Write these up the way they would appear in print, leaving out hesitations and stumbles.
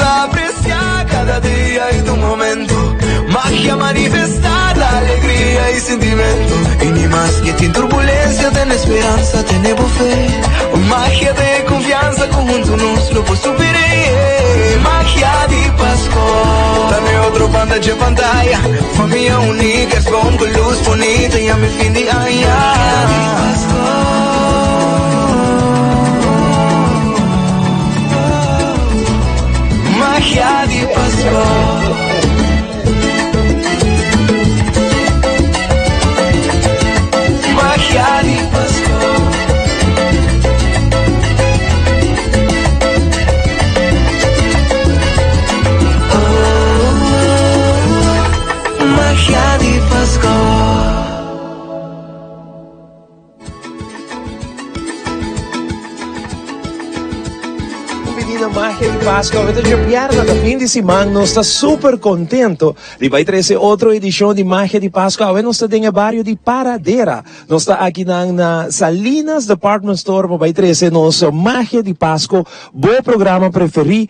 Aprecia cada dia y tur momento Magia manifesta ta alegria y sentimento Y ni maske tin turbulencia Tene speransa, tene bo fe Magia ta e confiansa Cu hunto nos lo por supere Magia di Pasco Ta n'e otro banda dje pantaya Famia uni, kerstboom cu luz bonita Yami fin di aña Magia di Pasco. Magia di Pasco. Magia di Pasco. Oh, magia di Pasco. Bini na Magia di Pascua, awe ta djabièrnè, ta fin di siman, nos ta super contento di bai trece otro edicion di Magia di Pascua. Awe nos ta den e bario di Paradera. Nos ta akinan na Salinas Department Store pa bai trece nos Magia di Pascua, bo programa preferi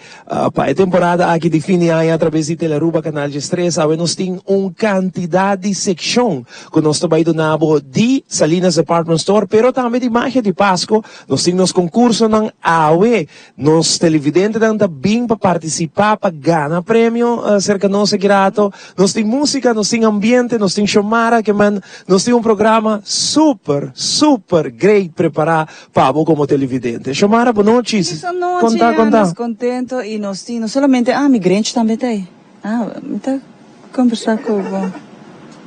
pa e temporada aki di fin di aña atrabes di Telearuba Canal 13. Awe nos tin un cantidad di seccion Ku nos ta bai duna bo di Salinas Department Store, pero tambe di Magia di Pasco. Nos tin nos concursonan awe. Nos televidentenan ta bin pa participa pa gana premio cerca nos aki rato. Nos tin musica, nos tin ambiente, nos tin Xiomara ke men. Nos tin un programa super, super great prepara pa bo como televidente. Xiomara, bo nochi. Feliz anochi, Conta, conta. Nos contento y nos tin no solamente ami, Grinch tambe ta ey. Ah, mi ta conversa cu bo.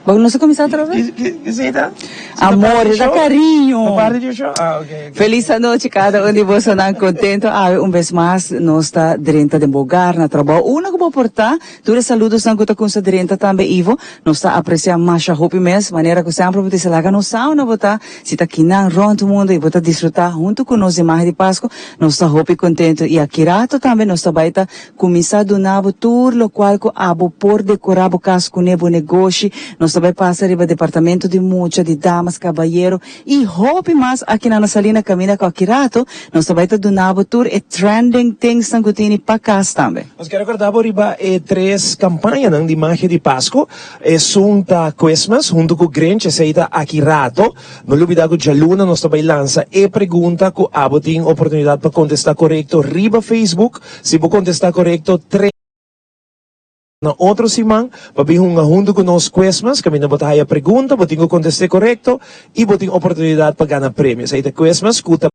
Bo no sa cuminsa otra vez? Ki si ta? Amor, e ta cariño. Ta parti di show? Ah, ok, ok. Feliz anochi cada un di bosonan contento awe un bes mas nos ta drenta den bo hogar na trabao unda cu bo por ta. Tur e saludosnan cu ta cunsa drenta tambe Ivo. Nos ta aprecia masha hopi mes manera cu semper bo ta bisa laga nos sa unda bo ta si ta kinan rond mundo y bo ta disfruta hunto cu nos di Magia di Pasco. Nos ta hopi contento y aki rato tambe nos ta bay ta Kuminsá duna bo tur lokual ku abo por dekorá bo kas kuné, bo negoshi. Nos ta bai pasa riba departamento di mucha, di damas, kabayero i hopi mas akinan na Salina kaminda ku aki rato nos ta bai ta duna bo tur e trending thingsnan ku tini pa kas tambe. Nos kier rekordá bo riba e tres kampañanan di Magia di Pasku. Esun ta Christmas huntu ku Grinch, esei ta aki rato. No lubida ku djaluna nos ta bai lansa e pregunta ku abo tin oportunidat pa kontestá korekto riba Facebook. Si bo kontestá korekto tres na otro siman pa bin hunga huntu ku nos Christmas kaminda bo ta haya pregunta, bo tin ku kontest'é korekto i bo tin oportunidat pa gana premio. Esei ta Christmas ku ta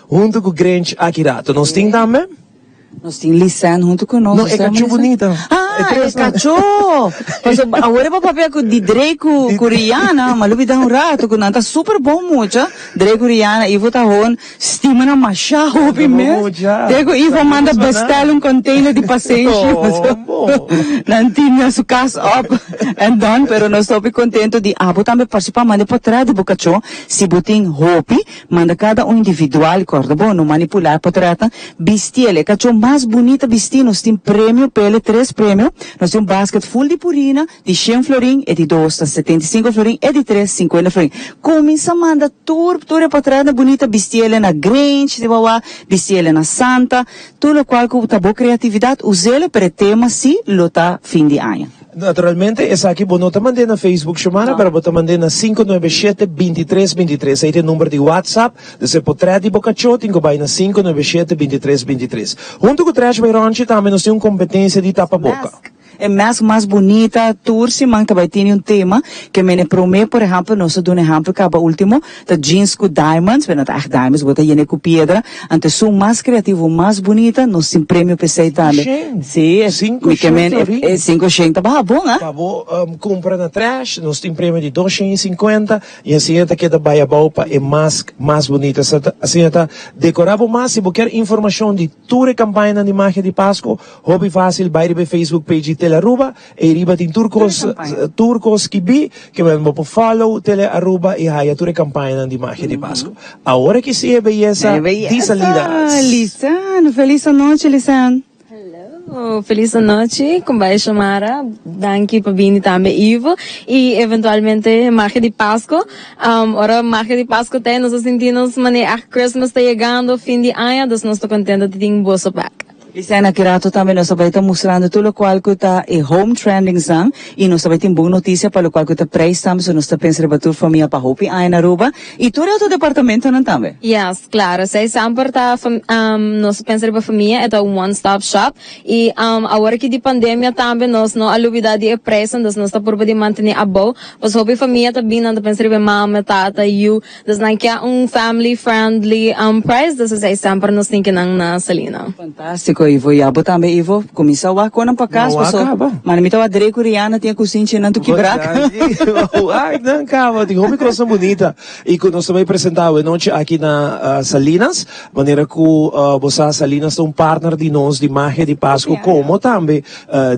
huntu ku Grinch aki rato. Nos tin tambe. Nos tin Lisanne huntu ku nos. No, e kachó bunita. Ah, e kachó! Pasobra awor e por papia ku di Drake ku ku Rihanna, ma lo bida un rato ku nan ta super bon mucha. Drake ku Rihanna, Ivo ta hon stima nan masha hopi mes. Te ku Ivo manda bestel un container di pasenshi. Nan tin na su kas up and done, pero nos ta hopi kontento di abo tambe partisipá. Manda e potrèt di bo kachó si bo tin hopi. Manda kada un individual, kòrda bo, no manipulá e potrètnan. Bistiel, e kachó mas bunita bistí, nos tin premio p'el, tres premio. Nos tin un basket ful di purina di shen florin, e di dos ta 75 florin, e di tres sinkuenta florin. Kuminsá manda tur tur e potrètnan bunita, bistiel na Grinch di Wawa, bistiel na Santa, tur lokual ku ta bo kreatividat, us'el, pero e tema sí lo ta fin di aña. Naturalmente esaki bo no ta mand'é na Facebook Xiomara, pero bo ta mand'é na sinku nuebe shete bintitres bintitres. Ei ta e number di WhatsApp. Dus e potret di bo kachó tin ku bai na sinku nuebe shete bintitres bintitres. Huntu ku Trash by Ronchi tambe nos tin un kompetensia di tapa boka. Mask. E mask mas bunita tur siman ta bai tini un tema ke mene prome por ehempel nos ta duna ehempel kaba ultimo ta jeans ku diamonds pero no ta echt diamonds bo ta yene ku piedra anto esun mas creativo mas bunita nos tin premio p'esei tambe. Shen. Sí, e Sinku mi ke shen men e florin. e sinku shen ta baha bon ah. Pa bo kumpra na trash nos tin premio di dos shen i sinkuenta i asina ta keda bai abou pa e mask mas bunita. Sa ta asina ta dekora bo mas. Si bo kier informashon di tur e kampañanan di Magia di Pasku hopi fasil bai riba e Facebook page di Tele Aruba. Ei riba tin tur kos tur kos skibí ke men bo por follow Tele Aruba i haya tur e kampañanan di Magia di Pasku. Awor aki si e beyesa E di beyesa! Salinas. Lisanne, felis anochi Lisanne. Hello. Oh, feliz anochi, kumbai Shomara. Danki pa bini tambe Ivo. Y eventualmente magia di Pasco. Um, ora magia di Pasco ta, nos ta sinti nos mane echt Christmas ta yegando, fin di aña, dus nos ta contento di tin boso back. Lisèn, aki rato tambe nos ta bai ta mustrando tur locual cu ta e home trendingsnan y nos ta bai tin bon noticia pa locual cu ta prijs tambe, so nos ta pensa riba tur famia pa hopi aña na Aruba y tur e otro departamentonan tambe. Yes, claro, esey semper ta nos ta pensa riba famia, e ta un one stop shop y awor aki di pandemia tambe nos no a lubida di e prijsnan, dus nos ta purba di mantene abou, pasobra hopi famia ta bin nan ta pensa riba e mama, tata, yu. Dus nan kia un family friendly price, dus esei semper nos tin kinan na Salina. Fantastico Ivo, y abo tambe Ivo, cuminsa wak con nan pa cas No wak paso caba. mane mi ta wak Drake cu Rihanna tin e cusinchi nan tu kibrak. Wak nan caba, tin hopi cosnan bunita y cu nos ta bay presenta awe nochi aki na Salinas, manera cu bo sa Salinas ta un partner di nos di Magia di Pasco como tambe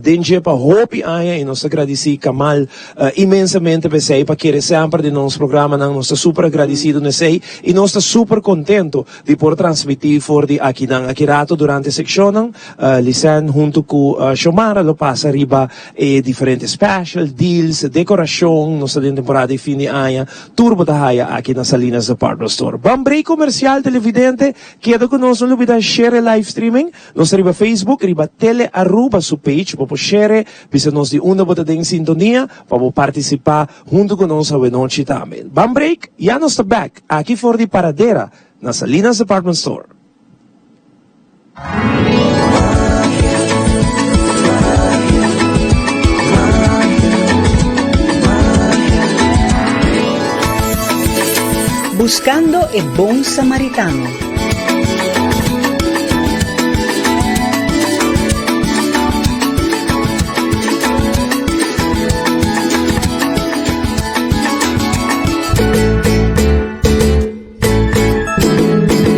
den dje pa hopi aña y nos ta gradici Kamal Inmensamente p'esei pa kere semper den nos programanan. Nos ta super agradecido n'esei y nos ta super contento di por transmiti for di akinan. Aki rato durante seccionnan, Lisèn hunto cu Xiomara lo pasa riba e diferente special, deals, decoracion. Nos ta den temporada di fin di aña. Tur bo ta haya aki na Salinas Department Store. Ban break comercial televidente. Keda cu nos, no lubida share e live streaming. Nos ta riba Facebook, riba Tele Aruba su page. Bo por share. Bisa nos di unda bo ta den sintonia pa bo partisipá huntu ku nos awenochi tambe. Ban break, ya nos ta bèk aki for di Paradera na Salinas Department Store. Buscando e Bon Samaritano.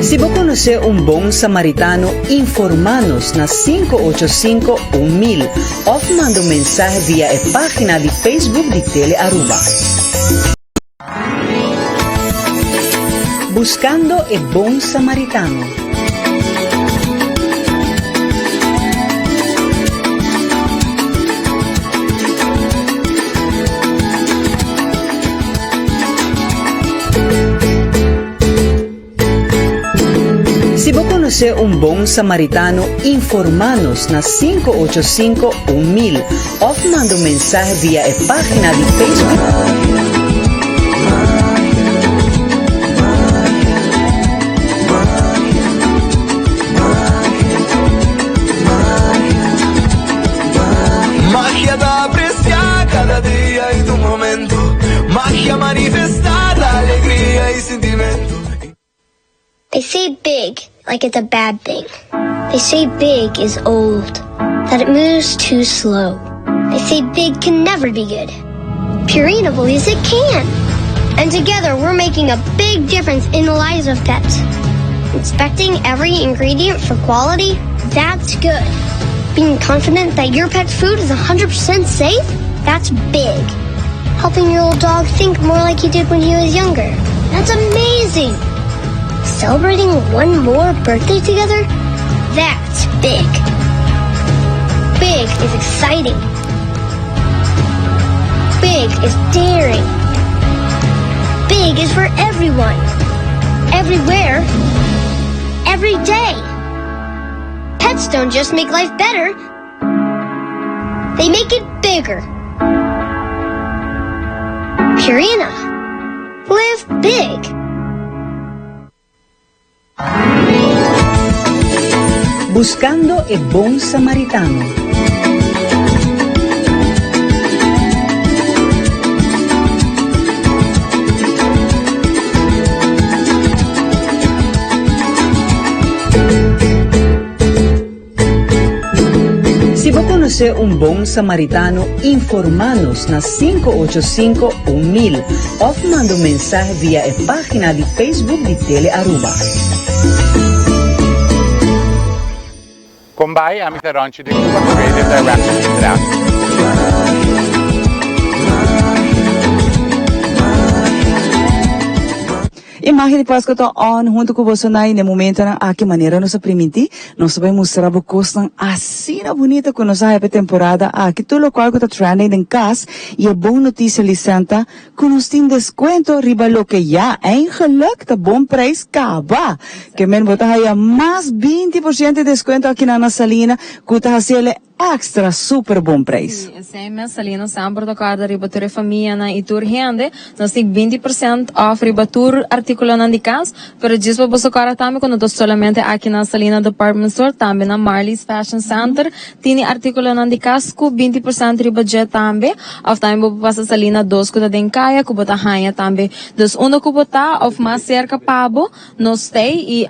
Si bo conoce un bon samaritano, informa nos na 585 1000 of manda un mensahe via e pagina di Facebook di Tele Aruba. Buscando e Bon Samaritano. Si bo conoce un bon samaritano, informa nos na 585 1000 of manda un mensahe via e pagina di Facebook. Magia ta aprecia cada dia y tu momento. Magia manifestada, alegria y sentimento. They say big like it's a bad thing. They say big is old, that it moves too slow. They say big can never be good. Purina believes it can. And together we're making a big difference in the lives of pets. Inspecting every ingredient for quality? That's good. Being confident that your pet's food is 100% safe? That's big. Helping your old dog think more like he did when he was younger. That's amazing. Celebrating one more birthday together? That's big. Big is exciting. Big is daring. Big is for everyone. Everywhere. Every day. Pets don't just make life better. They make it bigger. Purina. Live big. Buscando e Bon Samaritano. Si bo conoce un bon samaritano, informa nos na 585 1000 of manda un mensahe via e pagina di Facebook di Tele Aruba. Con bai ami ta Ronchi de Cuba, Creative Director di Draft. E Magia di Pasco ta on hunto cu boso na y na e momentonan aki manera nos a priminti, nos ta bay mustra bo cosnan asina bunita cu nos a haya pa e temporada aki, tur locual cu ta trending den cas y e bon noticia Lisanne ta cu nos tin descuento riba loke ya eigenlijk ta bon prijs caba. Ke men bo ta haya mas 20% di descuento aki na na Salina cu ta haciele Extra super bon prijs. Sí, esei mes Salina semper ta kòrda riba tur e famianan i tur hende. Nos tin 20% off riba tur artíkulonan di kas, pero djis pa boso kòrda tambe ku no ta solamente aki na Salina Department Store, tambe na Marley's Fashion Center tini artíkulonan di kas ku 20% riba dje tambe. Òf tambe bo por pasa Salina dos ku ta den kaya ku bo ta haña tambe. Dus unda ku bo ta òf mas serka pa bo. Nos t'ei i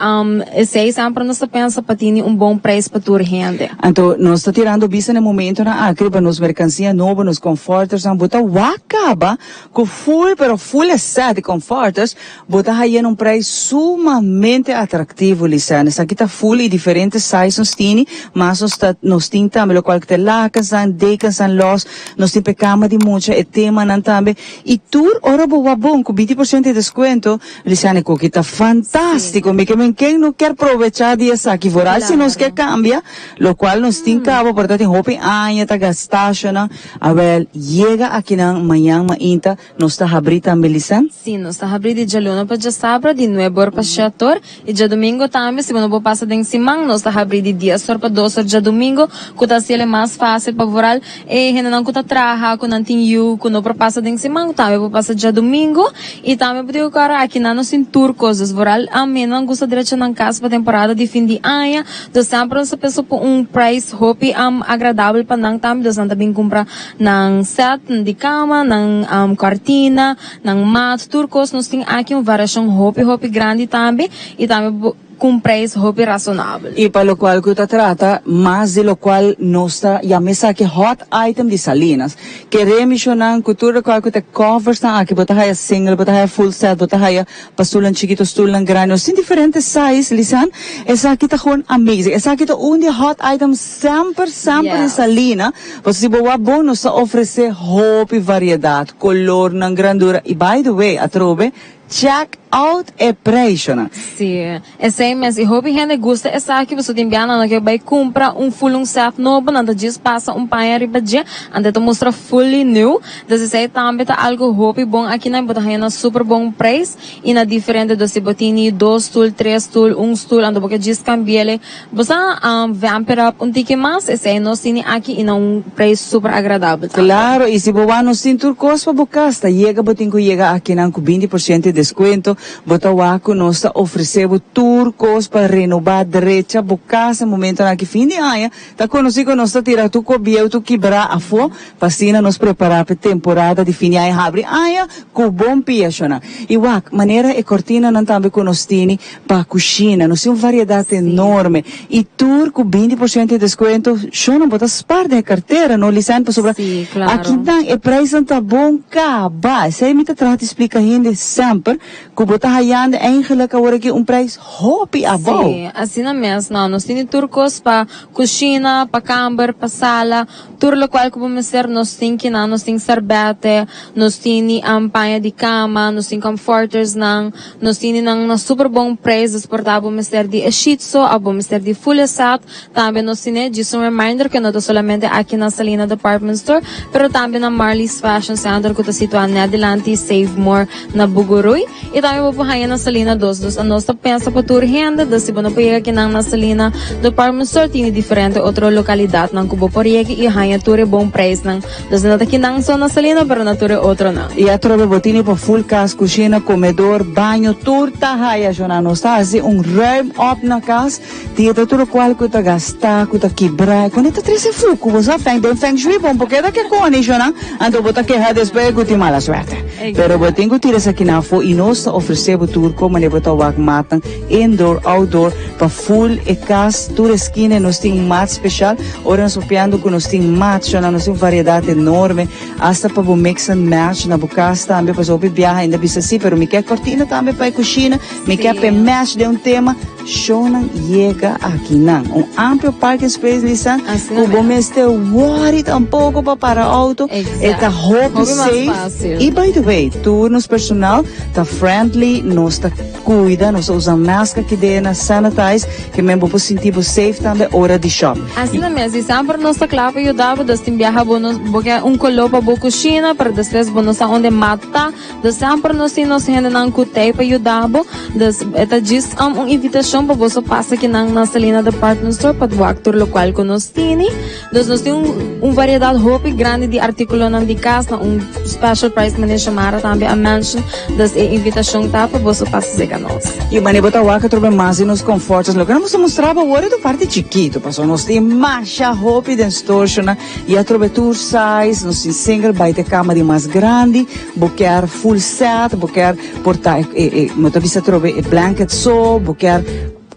esei semper nos ta pensa pa tini un bon prijs pa tur hende. Anto nos ta tirando bista na e momentonan aki riba nos merkansia nobo, nos comfortersnan. Bo ta wak kaba ku full pero full e set di comforters bo ta haya na un prijs sumamente atraktivo, Lisanne. Esaki ta full i diferente size nos tini, mas nos ta nos tin tambe lokual ku ta e lakensnan, dekensnan los, nos tin pa e kama di mucha, e temanan tambe. I tur ora bo wak bon ku 20% di deskuento. Lisanne Cookie ta fantastico mi ke men ken no kier probecha di esaki vooral si nos ke cambia locual nos tin caba por ta tin hopi aña ta gastacionan awel yega akinan mañan mainta nos ta habri tambe Lisanne? Si nos ta habri di djaluna pa djasabra di nuebe or pa shet or y djadomingo tambe si bo no por pasa den siman nos ta habri di dies or pa dos or djadomingo cu ta haciele mas facil pa vooral e hendenan cu ta traha cu nan tin yu cu no por pasa den siman tambe por pasa djadomingo Y tambe bo tin cu kòrda aki nan no sin tur cos, dus vooral ami nan gusta drecha nan cas pa temporada di fin di aña, dus semper nos ta pensa pon un prijs hopi agradabel pa nan tambe, dus nan ta bin cumpra nan set di cama, nan cortina, nan mat, tur cos nos tin aki un variacion hopi hopi grandi tambe y tambe bo. Ku un preis hopi rasonabel. I pa lokual ku ta trata mas di lokual nos ta yama esaki hot item di Salinas. Kere mishonan ku tur lokual ku ta coversnan aki bo ta haya single, bo ta haya full set, bo ta haya pa stulnan chikito, stulnan grandi. Nos tin diferente size, Lisanne. Esaki ta gewoon amazing. Esaki ta un di e hot items semper, semper di Salina. Pasobra si bo wak bon nos ta ofrece hopi variedad, colornan, grandura. I by the way, atrobe Check out e prijsnan. Sí, esei mes. I hopi hende gusta esaki pasobra tin bia nan no ke bai kumpra un full un set nobo, nan ta djis pasa un paña riba dje, anto e ta mustra fully new. Dus esei tambe ta algo hopi bon akinan, bo ta haña na super bon prijs i na diferente. Dus si bo tini dos stul, tres stul, un stul, anto bo ke djis kambi'el, bo sa vamp it up un tiki mas, esei nos tini aki i na un prijs super agradabel tambe. Claro, y si bo wak nos tin tur cos pa bo cas, ta yega bo tin cu yega akinan cu 20% di descuento, bo ta wak cu nos ta ofrece bo tur cos pa renoba, drecha bo cas na momentonan aki fin di aña, ta conoci cu nos ta tira tur cos bieu, tur kibra afo, pa asina nos prepara pa e temporada di fin di aña, habri aña cu bon pia shona. Y wak, manera e cortinanan tambe cu nos tini, Pa cushina, nos tin un variedad enorme y tur cu 20% di descuento, sho no bo ta spaar den e cartera no Lisanne pasobra Sí, claro. akinan e prijsnan ta bon caba. Esey mi ta traha di splica hende semper cu bo ta hayando eigenlijk awor aki un prijs hopi abou. Sí, asina mes. No, nos tin di tur cos pa cushina, pa camber, pa sala. Tur lokual ku bo mester nos tin kinan, nos tin sèrbètè, nos tini paña di kama, nos tin comfortersnan, nos tini nan na super bon preis, dus por ta bo mester di e sheet so òf bo mester di full e set, tambe nos tine. Djis un reminder ku no ta solamente aki na Salina Department Store, pero tambe na Marley's Fashion Center ku ta situá nèt dilanti Save More na Bugurui. I tambe bo por haña na Salina dos. Dus anos ta pensa pa tur hende. Dus si bo no por yega kinan na Salina Department Store tini diferente otro lokalidatnan ku bo por yega i haña tur e bon preisnan. Dus no ta kinan so na Salina pero na tur e otronan. I atrobe bo tini pa full kas, kushina, komedor, baño, tur ta haya shona. Nos ta hasi un ruim op na kas. Ti ta tur lokual ku ta gastá, ku ta kibrá, i kone ta trese fuku. Bo sa feng den feng shui bon por keda ke kone shona, anto bo ta keha despues ku tin mala suerte. Pero bo tin ku tira esakinan afó i nos ta ofresé bo tur kon manera bo ta wak matnan indoor, outdoor, pa full e kas, tur eskina nos tin mat speshal. Ora nos papiando ku nos tin mat shona, nos tin un variedat enorme, asta pa bo mix and match na bo kas tambe, pasobra hopi biaha ainda bisa si, pero mi ke kortina tambe pa e kushina, mi ke pa e match den un tema. Shownan yega akinan. Un amplio parking space Lisan, Asina ku bo mes. mester worry tampoco pa para auto. E ta Exact. hopi Hopi mas safe. fácil. Y by the way, tur nos personal ta friendly, nos ta cuida, nos ta usa masker aki den na sanitize, ke men bo por sinti bo safe tambe ora di shop. Asina mes, y semper nos ta kla pa yuda bo, dus tin biaha bo no bo ke un color pa bo cushina, pero despues bo no sa unda e mat ta. Dus semper nos tin nos hendenan ku tei pa yuda bo. Dus e ta djis un invitashon pa boso pasa kinan na Salina Department Store pa wak tur lokual ku nos tini. Dus nos tin un un variedat hopi grandi di artikulonan di kas na un special price manera Shamara tambe a mention. Dus e invitashon ta pa boso pasa serka nos. I manera bo ta wak atrobe mas di nos comforters. Loke nos a mustra bo awor e ta un parti chikitu pasobra nos tin masha hopi den storshonan. I atrobe tur size, nos tin single bai te kama di mas grandi, bo kier full set, bo kier por ta e e no ta bisa atrobe e blanket so, bo kier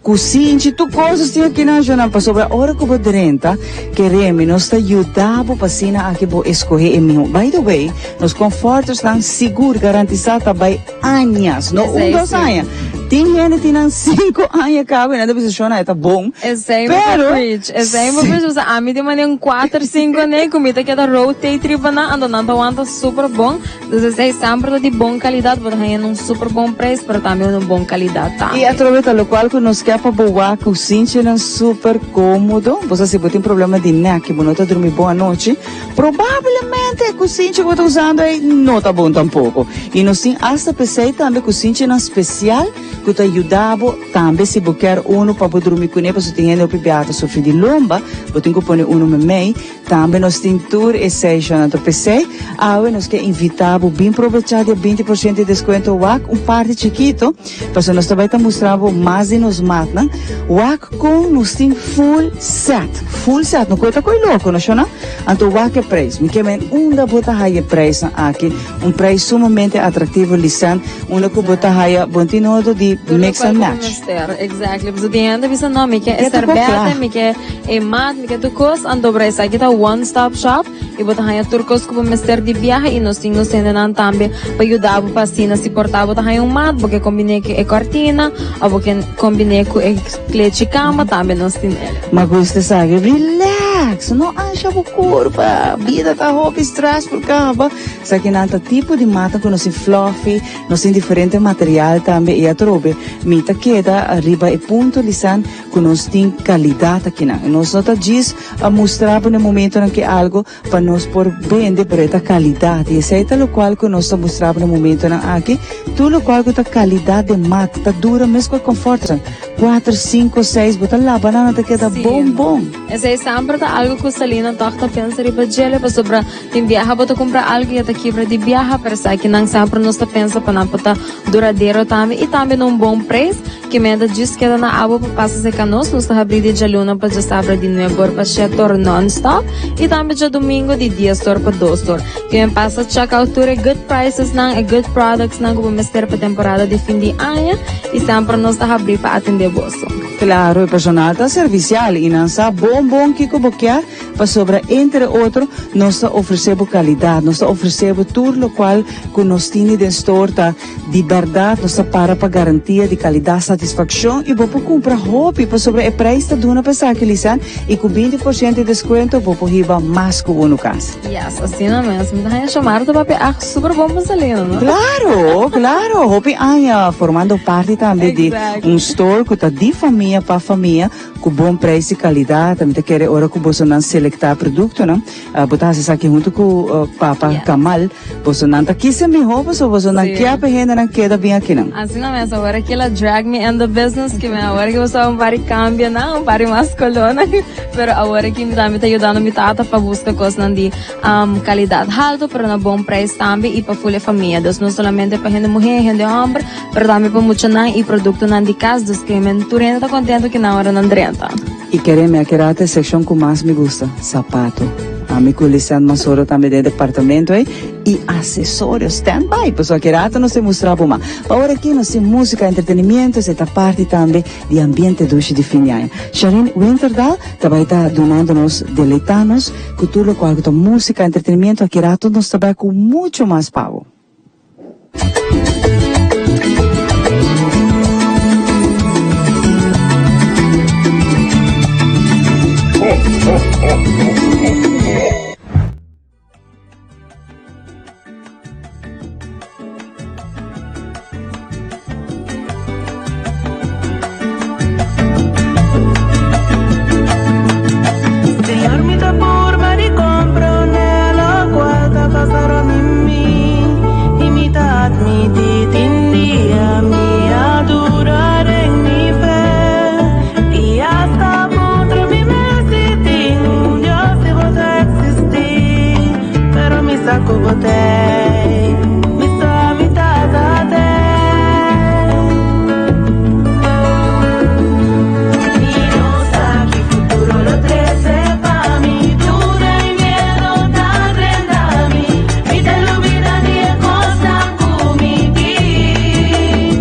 kusinchi, tur kos nos tin aki na Jonan, pasobra ora ku bo drenta keremi nos ta yuda bo pa asina aki bo eskohe e miho. By the way, nos comfortersnan sigur garantisa ta bai añas, no un Esei dos sí. aña. Tin hende tin nan cinco aña caba y nan ta bisa shona e ta bon. Esei mi ta Pero preach, esei mi preach, osea ami tin manera un cuater cinco ne cu mi ta keda rotate riba nan anto nan ta wanta super bon, dus esei semper ta di bon calidad, bo ta haña un super bon prijs pero tambe un bon calidad Y tambe. atrobe ta locual cu nos kier pa bo wak cu sinchinan super comodo, bo sa si bo tin problema di nek y bo no ta drumi bon anochi, Probablemente e kusinchi ku bo ta usando ei no ta bon tampoko. I nos tin asta p'esei tambe kusinchinan spesial ku ta yuda bo tambe si bo kier unu pa bo drumi kuné pasobra tin hende hopi biaha ta sufri di lomba, bo tin ku pone unu memei. Tambe nos tin tur esei shon. Anto p'esei awe nos ke invitá bo bin probechá di e 20% di deskuento wak un parti chikito pasobra nos ta bai ta mustra bo mas di nos matnan. Wak kon nos tin full set, full set, no koe ta koe loko no shona? Anto wak e prijs, mi ke men unda bo ta haya e prijsnan aki, un prijs sumamente atraktivo Lisanne, unda ku bo ta haya bon tin nodo di mix and match. Exactly, pasobra tin hende bisa no mi ke e serbete, mi ke e mat, mi ke tur kos, anto bra esaki ta one stop shop i bo ta haya tur kos ku bo mester di biaha i nos tin nos hendenan tambe pa yuda bo pa asina si por ta bo ta haya un mat bo ke kombine ku e kortina òf bo ke kombine ku e klechi kama tambe nos tin el. Ma gusta esaki, relax, no ansha bo kurpa, bida ta hopi stressful kaba. Esakinan ta tipo di mata ku nos tin fluffy, nos tin diferente material tambe i atrobe mi ta keda riba e punto Lisan ku nos tin kalidat akinan. Nos no ta djis a mustra bo na e momentonan ke algo pa nos por bende, pero e ta kalidat i esei ta lokual ku nos ta mustra bo na momentonan aki, tur lokual ku ta kalidat den mat ta dura mes ku e comforter, kuater, sinku, seis, bo ta laba nan, nan ta keda Sí, bon bon. Esei semper ta algu ku Selina tòg ta pensa riba djele pasobra tin biaha bo ta kumpra algu i e ta kibra di biaha, pero esakinan semper nos ta pensa pa nan por ta duradero tambe i tambe na un bon preis. Ki meta djis keda na abo pa pasa serka nos, nos ta habrí di djaluna pa djasabra di nuebe or pa shete or non-stop i tambe djadumingu di dies or pa dos or. Ki men pasa check out tur e good prices nan, e good products nan ku bo mester pa temporada di fin di aña i semper nos ta habrí pa atendé boso. Claro, e personal ta servicial y nan sa bon bon kico bo kier pasobra entre otro nos ta ofrece bo calidad, nos ta ofrece bo tur locual cu nos tini den store ta Di bèrdat nos ta para pa garantia di kalidat, satisfakshon i bo por kumpra hopi pasobra e preis ta duna pa esaki Lisan i ku 20% di deskuento bo por hiba mas ku unu kas. Yes, asina mes. Mi ta haña Shamara ta papia ach super bon pa Selena, no? Claro, claro. Hopi aña formando parti tambe di un store ku ta di famia pa famia ku bon preis i kalidat. Mi ta kere ora ku bosonan selektá produktonan. Bo ta hasi esaki huntu ku papa Kamal. Bosonan ta kisa mihó pasobra bosonan kia pa e hendenan keda bin akinan. Asina mes, awor aki el a drag me in the business ki mi awor aki bo sa un par di kambionan, un par di mas kolónan, pero awor aki mi tambe ta yudando mi tata pa buska kosnan di kalidat haltu pero na bon preis tambe i pa ful e famia. Dus no solamente pa hende muhé, hende hòmber, pero tambe pa muchanan i produktonan di kas. Dus ke men tur hende ta kontento ki nan ora nan drenta. I kere mi a keda ta e sekshon ku mas mi gusta, sapato. Ami ku Lisanne Masoro tambe den e departamento ei i asesorio stand by pasobra aki rato nos ta mustra bo mas. Pa ora aki nos tin musika, entretenimiento, esei ta parti tambe di ambiente dushi di fin di aña. Sharine Winterdal ta bai ta dunando nos, deleita nos ku tur lokual ku ta musika, entretenimiento, aki rato nos ta bai ku mucho mas pa bo. Señor mi ta purba di comprende locual ta pasa rond di mi y mi ta admiti tin dia mi a duda den mi fe y hasta puntra mi mes si tin un Dios si bo ta existi pero mi sa cu bo t'ey mi sa mi tata t'ey. Mi no sa ki futuro lo trece pa mi Duda y miedo ta drenta mi Mi ta lubida di e cosnan cu mi tin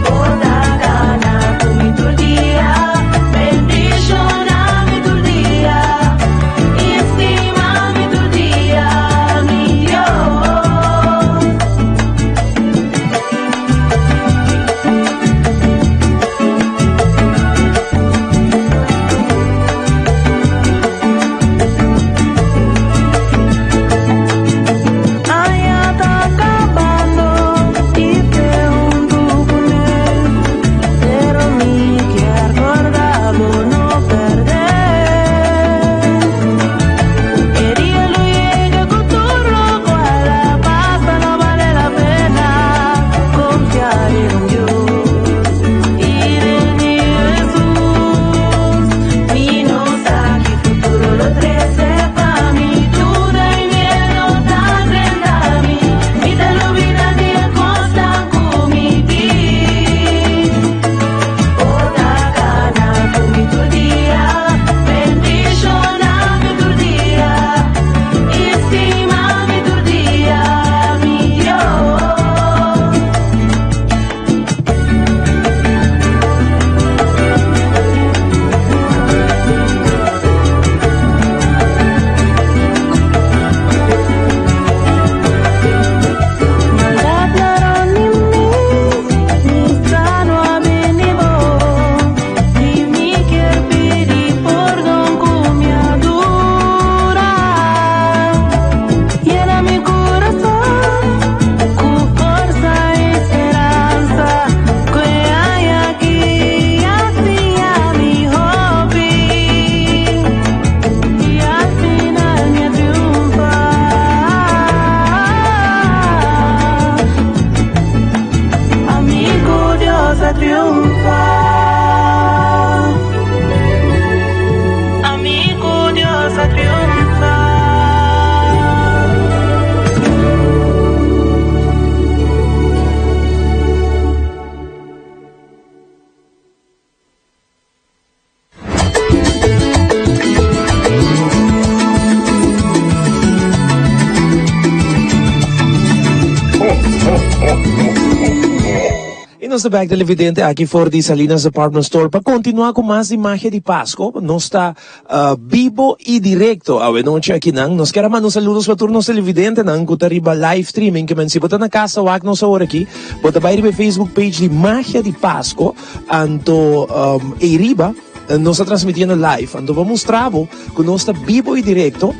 Bo ta gana cu mi tur dia Bendiciona mi tur dia Y stima mi tur dia mi Dios. Aña ta kabando i fe huntu kuné, pero mi kier korda bo no pèrdè. E dia lo yega ku tur lokual a pasa no bale la pena konfia den Dios i den Jesus. Mi no sa ki futuro lo trese pa mi, duda i miedo ta drenta mi, mi ta lubida di e kosnan ku mi tin. Bo ta gana ku mi tur dia, bendishona mi tur dia, i stima mi tur dia, mi Dios. Maldad na rond di mi, mi sa no a bini bo I mi kier pidi pordon ku mi a dura Yena mi kurason ku forsa i speransa Ku e aña aki a siña mi hopi I al final mi a triunfa Ami ku Dios a triunfa Ami ku Dios a triunfa. Y nos ta bek televidente aki for di Salinas Department Store pa continua cu mas di Magia di Pasco. Nos ta bibo y directo awe nochi akinan. Nos kier a manda un saludos pa tur nos televidentenan cu ta riba live streaming. Ke men si bo ta na cas ta wak nos awor aki, bo ta bay riba e Facebook page di Magia di Pasco. Anto ey riba nos ta transmitiendo live. Anto pa mustra bo cu nos ta bibo y directo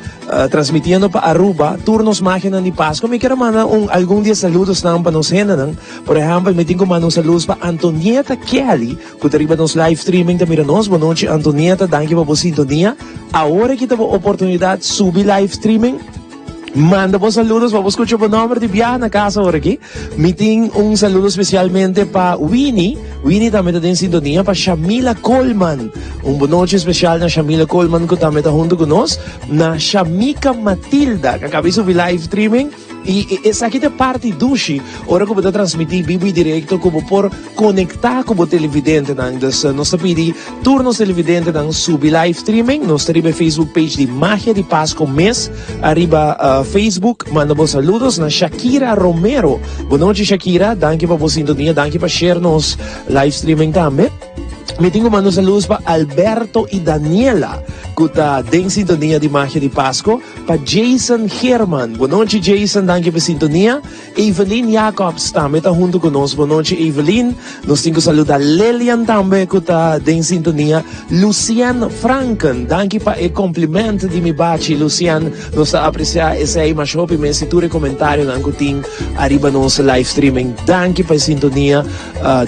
transmitiendo pa Aruba tur nos magianan di Pasco. Mi kier a manda un algun di e saludosnan pa nos hendenan. Por ehempel mi tin cu manda un saludos pa Antonieta Kelly cu ta riba nos live streaming ta mira nos. Bonochi Antonieta, danki pa bo sintonia. Awor aki ta bo oportunidad subi live streaming. Manda bo saludos pa bo scucha bo nomber di biaha na casa awor aki. Mi tin un saludo specialmente pa Winnie. Winnie tambe ta den sintonia. Pa Shamila Coleman. Un bonochi special na Shamila Coleman cu tambe ta hunto cu nos. Na Shamika Matilda, cu a caba di subi live streaming. Y esaki ta parti dushi ora cu bo ta transmiti bibo y directo cu bo por conecta cu bo televidentenan. Dus nos ta pidi tur nos televidentenan subi live streaming. Nos ta riba e Facebook page di Magia di Pasco mes ariba Facebook. Manda bo saludos na Shakira Romero. Bonochi Shakira, danki pa bo sintonia, danki pa share nos live streaming tambe. Mi tin cu manda un saludos pa Alberto y Daniela. cu ta den sintonia di Magia di Pasco, pa Jason Geerman. Bon nochi Jason, danki pa e sintonia. Evelyn Jacobs tambe ta hunto cu nos. Bon nochi Evelyn. Nos tin cu saluda Lilian tambe cu ta den sintonia. Lucien Franken, danki pa e compliment di mi bachi Lucien. Nos ta aprecia esey masha hopi mes y tur e comentarionan cu tin ariba nos live streaming. Danki pa e sintonia.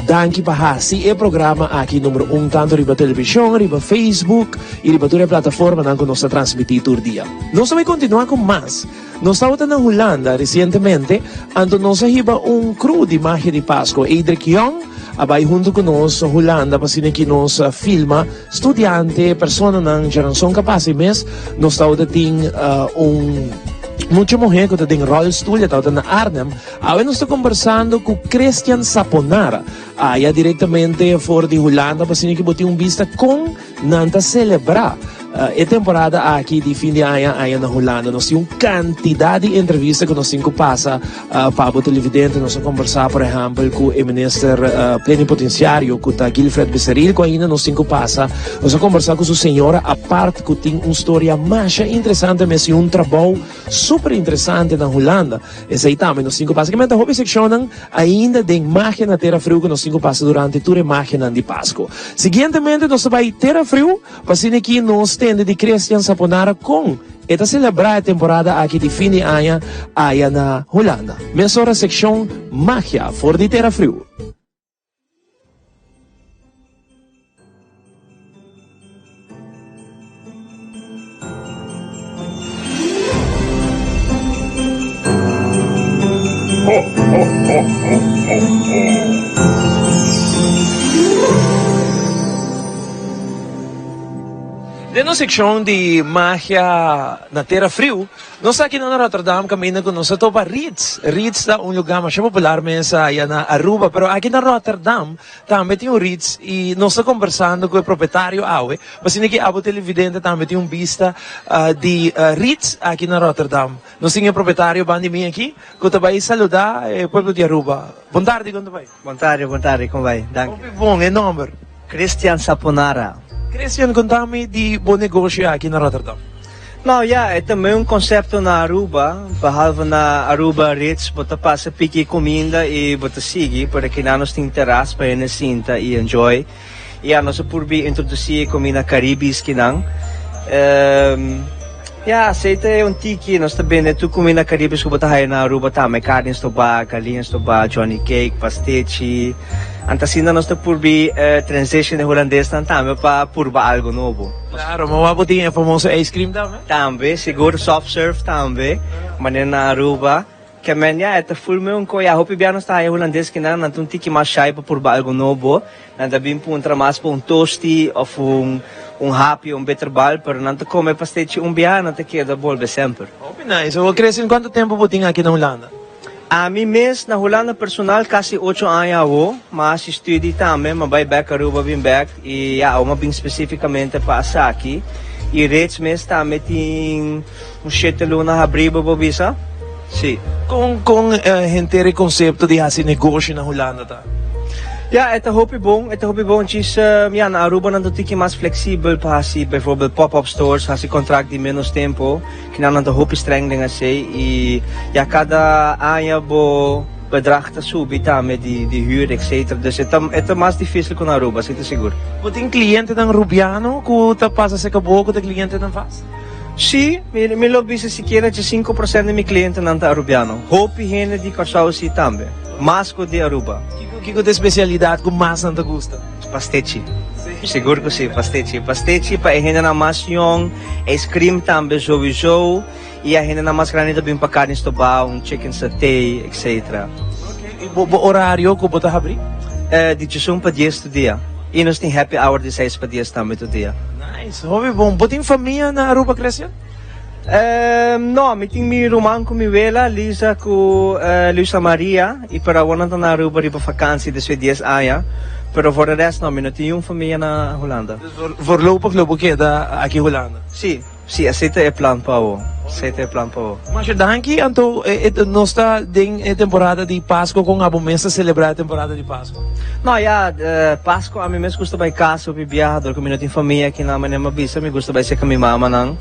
Danki pa haci e programa aki numero un tanto riba television, riba Facebook y riba tur e plataformanan cu nos ta transmiti tur dia. Nos ta bay continua cu mas. Nos tabata na Hulanda recientemente, anto nos a hiba un crew di Magia di Pasco. Edric Young a bay hunto cu nos Hulanda pa asina ki nos filma studiante, personanan djaranson ka pasa y mes nos tabata tin un mucha muher cu ta den rolstoel, e tabata na Arnhem. Awe nos ta combersando cu Christian Saponara, aya directamente for di Hulanda pa asina ki bo tin un bista con Nan ta selebrá e temporada aki di fin di aña aña na Hulanda. Nos tin un kantidat di entrevista ku nos tin ku pasa pa bo televidente. Nos a kombersá por ehèmpel ku e minister plenipotensiario ku ta Guilfred Besaril ku ainda nos tin ku pasa. Nos a kombersá ku su señora apart ku tin un storia masha interesante mes i un trabou super interesante na Hulanda. Esei tambe nos tin ku pasa. Kimente hopi sekshonnan ainda den Magia na Tera Friu ku nos tin ku pasa durante tur e magianan di Pasku. Siguientemente nos ta bai Tera Friu pa asina aki nos tende di Christian Saponara kon e ta selebrá e temporada aki di fin di aña aya na Hulanda. Mesora sekshon Magia for di Tera Friu. Den nos seccion di magia na tera friu, nos ta aki na Rotterdam caminda cu nos a topa Ritz. Ritz ta un lugar masha popular mes aya na Aruba, pero aki na Rotterdam Tambe tin un Ritz y nos ta conversando cu e propietario awe, pa asina ki abo televidente tambe tin un bista di Ritz aki na Rotterdam. Nos tin e propietario banda di mi aki cu ta bay saluda e pueblo di Aruba. Bon tardi, con ta bay? Bon tardi, bon tardi, con bay? Danki. Hopi bon, e nomber? Christian Saponara. Christian, conta mi di bo negoshi aki na Rotterdam. Nou ja, e ta meun concepto na Aruba, behalve na Aruba Ritz bo ta pasa piki cuminda y bo ta sigui, pero akinan nos tin terras pa hende sinta y enjoy. Y ja, nos a purbi introduci e comida Caribisch kinan. Ja, asey ta e un tiki, nos ta bende tur comida Caribisch cu bo ta haya na Aruba tambe, carni stobá, galiña stobá, johnny cake, pastechi. Anta asina nos ta purbi transition e Hulandesnan tambe pa purba algo nobo. Claro, ma wak bo tin e famoso ice cream tambe? Tambe, sigur, soft serve tambe, manera na Aruba. Ke men ya, e ta full me un ko ya. Hopi bia nos ta haya Hulandes kinan, nan ta un tiki mas shy pa purba algo nobo. Nan ta bin puntra mas pa un tosti of un un hapi, un bitterbal, pero nan ta come pastechi un bia, nan ta keda bolbe semper. Hopi nice. Awor Christian, cuanto tempo bo tin aki na Hulanda? Ami mes na Hulanda personal casi ocho aña awo, m'a haci studie tambe, m'a bay bek Aruba bin bek y ya awo m'a bin specificamente pa asaki y reeds mes tambe tin un shete luna habri bo por bisa, si. Con con henter e concepto di haci negoshi na Hulanda ta? Ya e ta hopi bon, e ta hopi bon djis ya na Aruba nan ta tiki mas flexibel pa haci bijvoorbeeld pop up stores, haci contract di menos tempo. Kinan nan ta hopi streng den esei y ya cada aña bo bedrag ta subi tambe di di huur etc. Dus e ta e ta mas dificil cu na Aruba, esei ta sigur. Bo tin clientenan Rubiano cu ta pasa cerca bo cu ta clientenan vast? Si, mi mi lo bisa sikiera dje cinco procent di mi clientenan ta Arubiano. Hopi hende di Corsou si tambe, mas cu di Aruba. Kico kico ta e specialidad cu mas nan ta gusta? Pastechi. Sigur cu si, pastechi. Pastechi pa e hendenan mas yong, ice cream tambe sowieso, y e hendenan mas grandi ta bin pa carni stobao, un chicken satay, etc. Ok, y bo bo horario cu bo ta habri? Di djesun pa dies tur dia. Y nos tin happy hour di seis pa dies tambe tur dia. Nice, hopi bon. Bo tin famia na Aruba, Christian? No, mi tin mi ruman ku mi wela, Lisa ku Luisa Maria, i pero awor nan ta na Aruba riba fakansi despues dies aña. Pero for de rest no, mi no tin niun famia na Hulanda. Dus voorlopig lo bo keda aki Hulanda? Si, si, así ta e plan pa awor. Esey ta e plan pa bo. Masha danki, anto nos ta den e temporada di Pasco, con abo mes ta celebra e temporada di Pasco? No ya, Pasco ami mes gusta bay cas hopi biaha dor cu mi no tin famia aki nan, manera mi a bisa mi gusta bay cerca mi mamanan.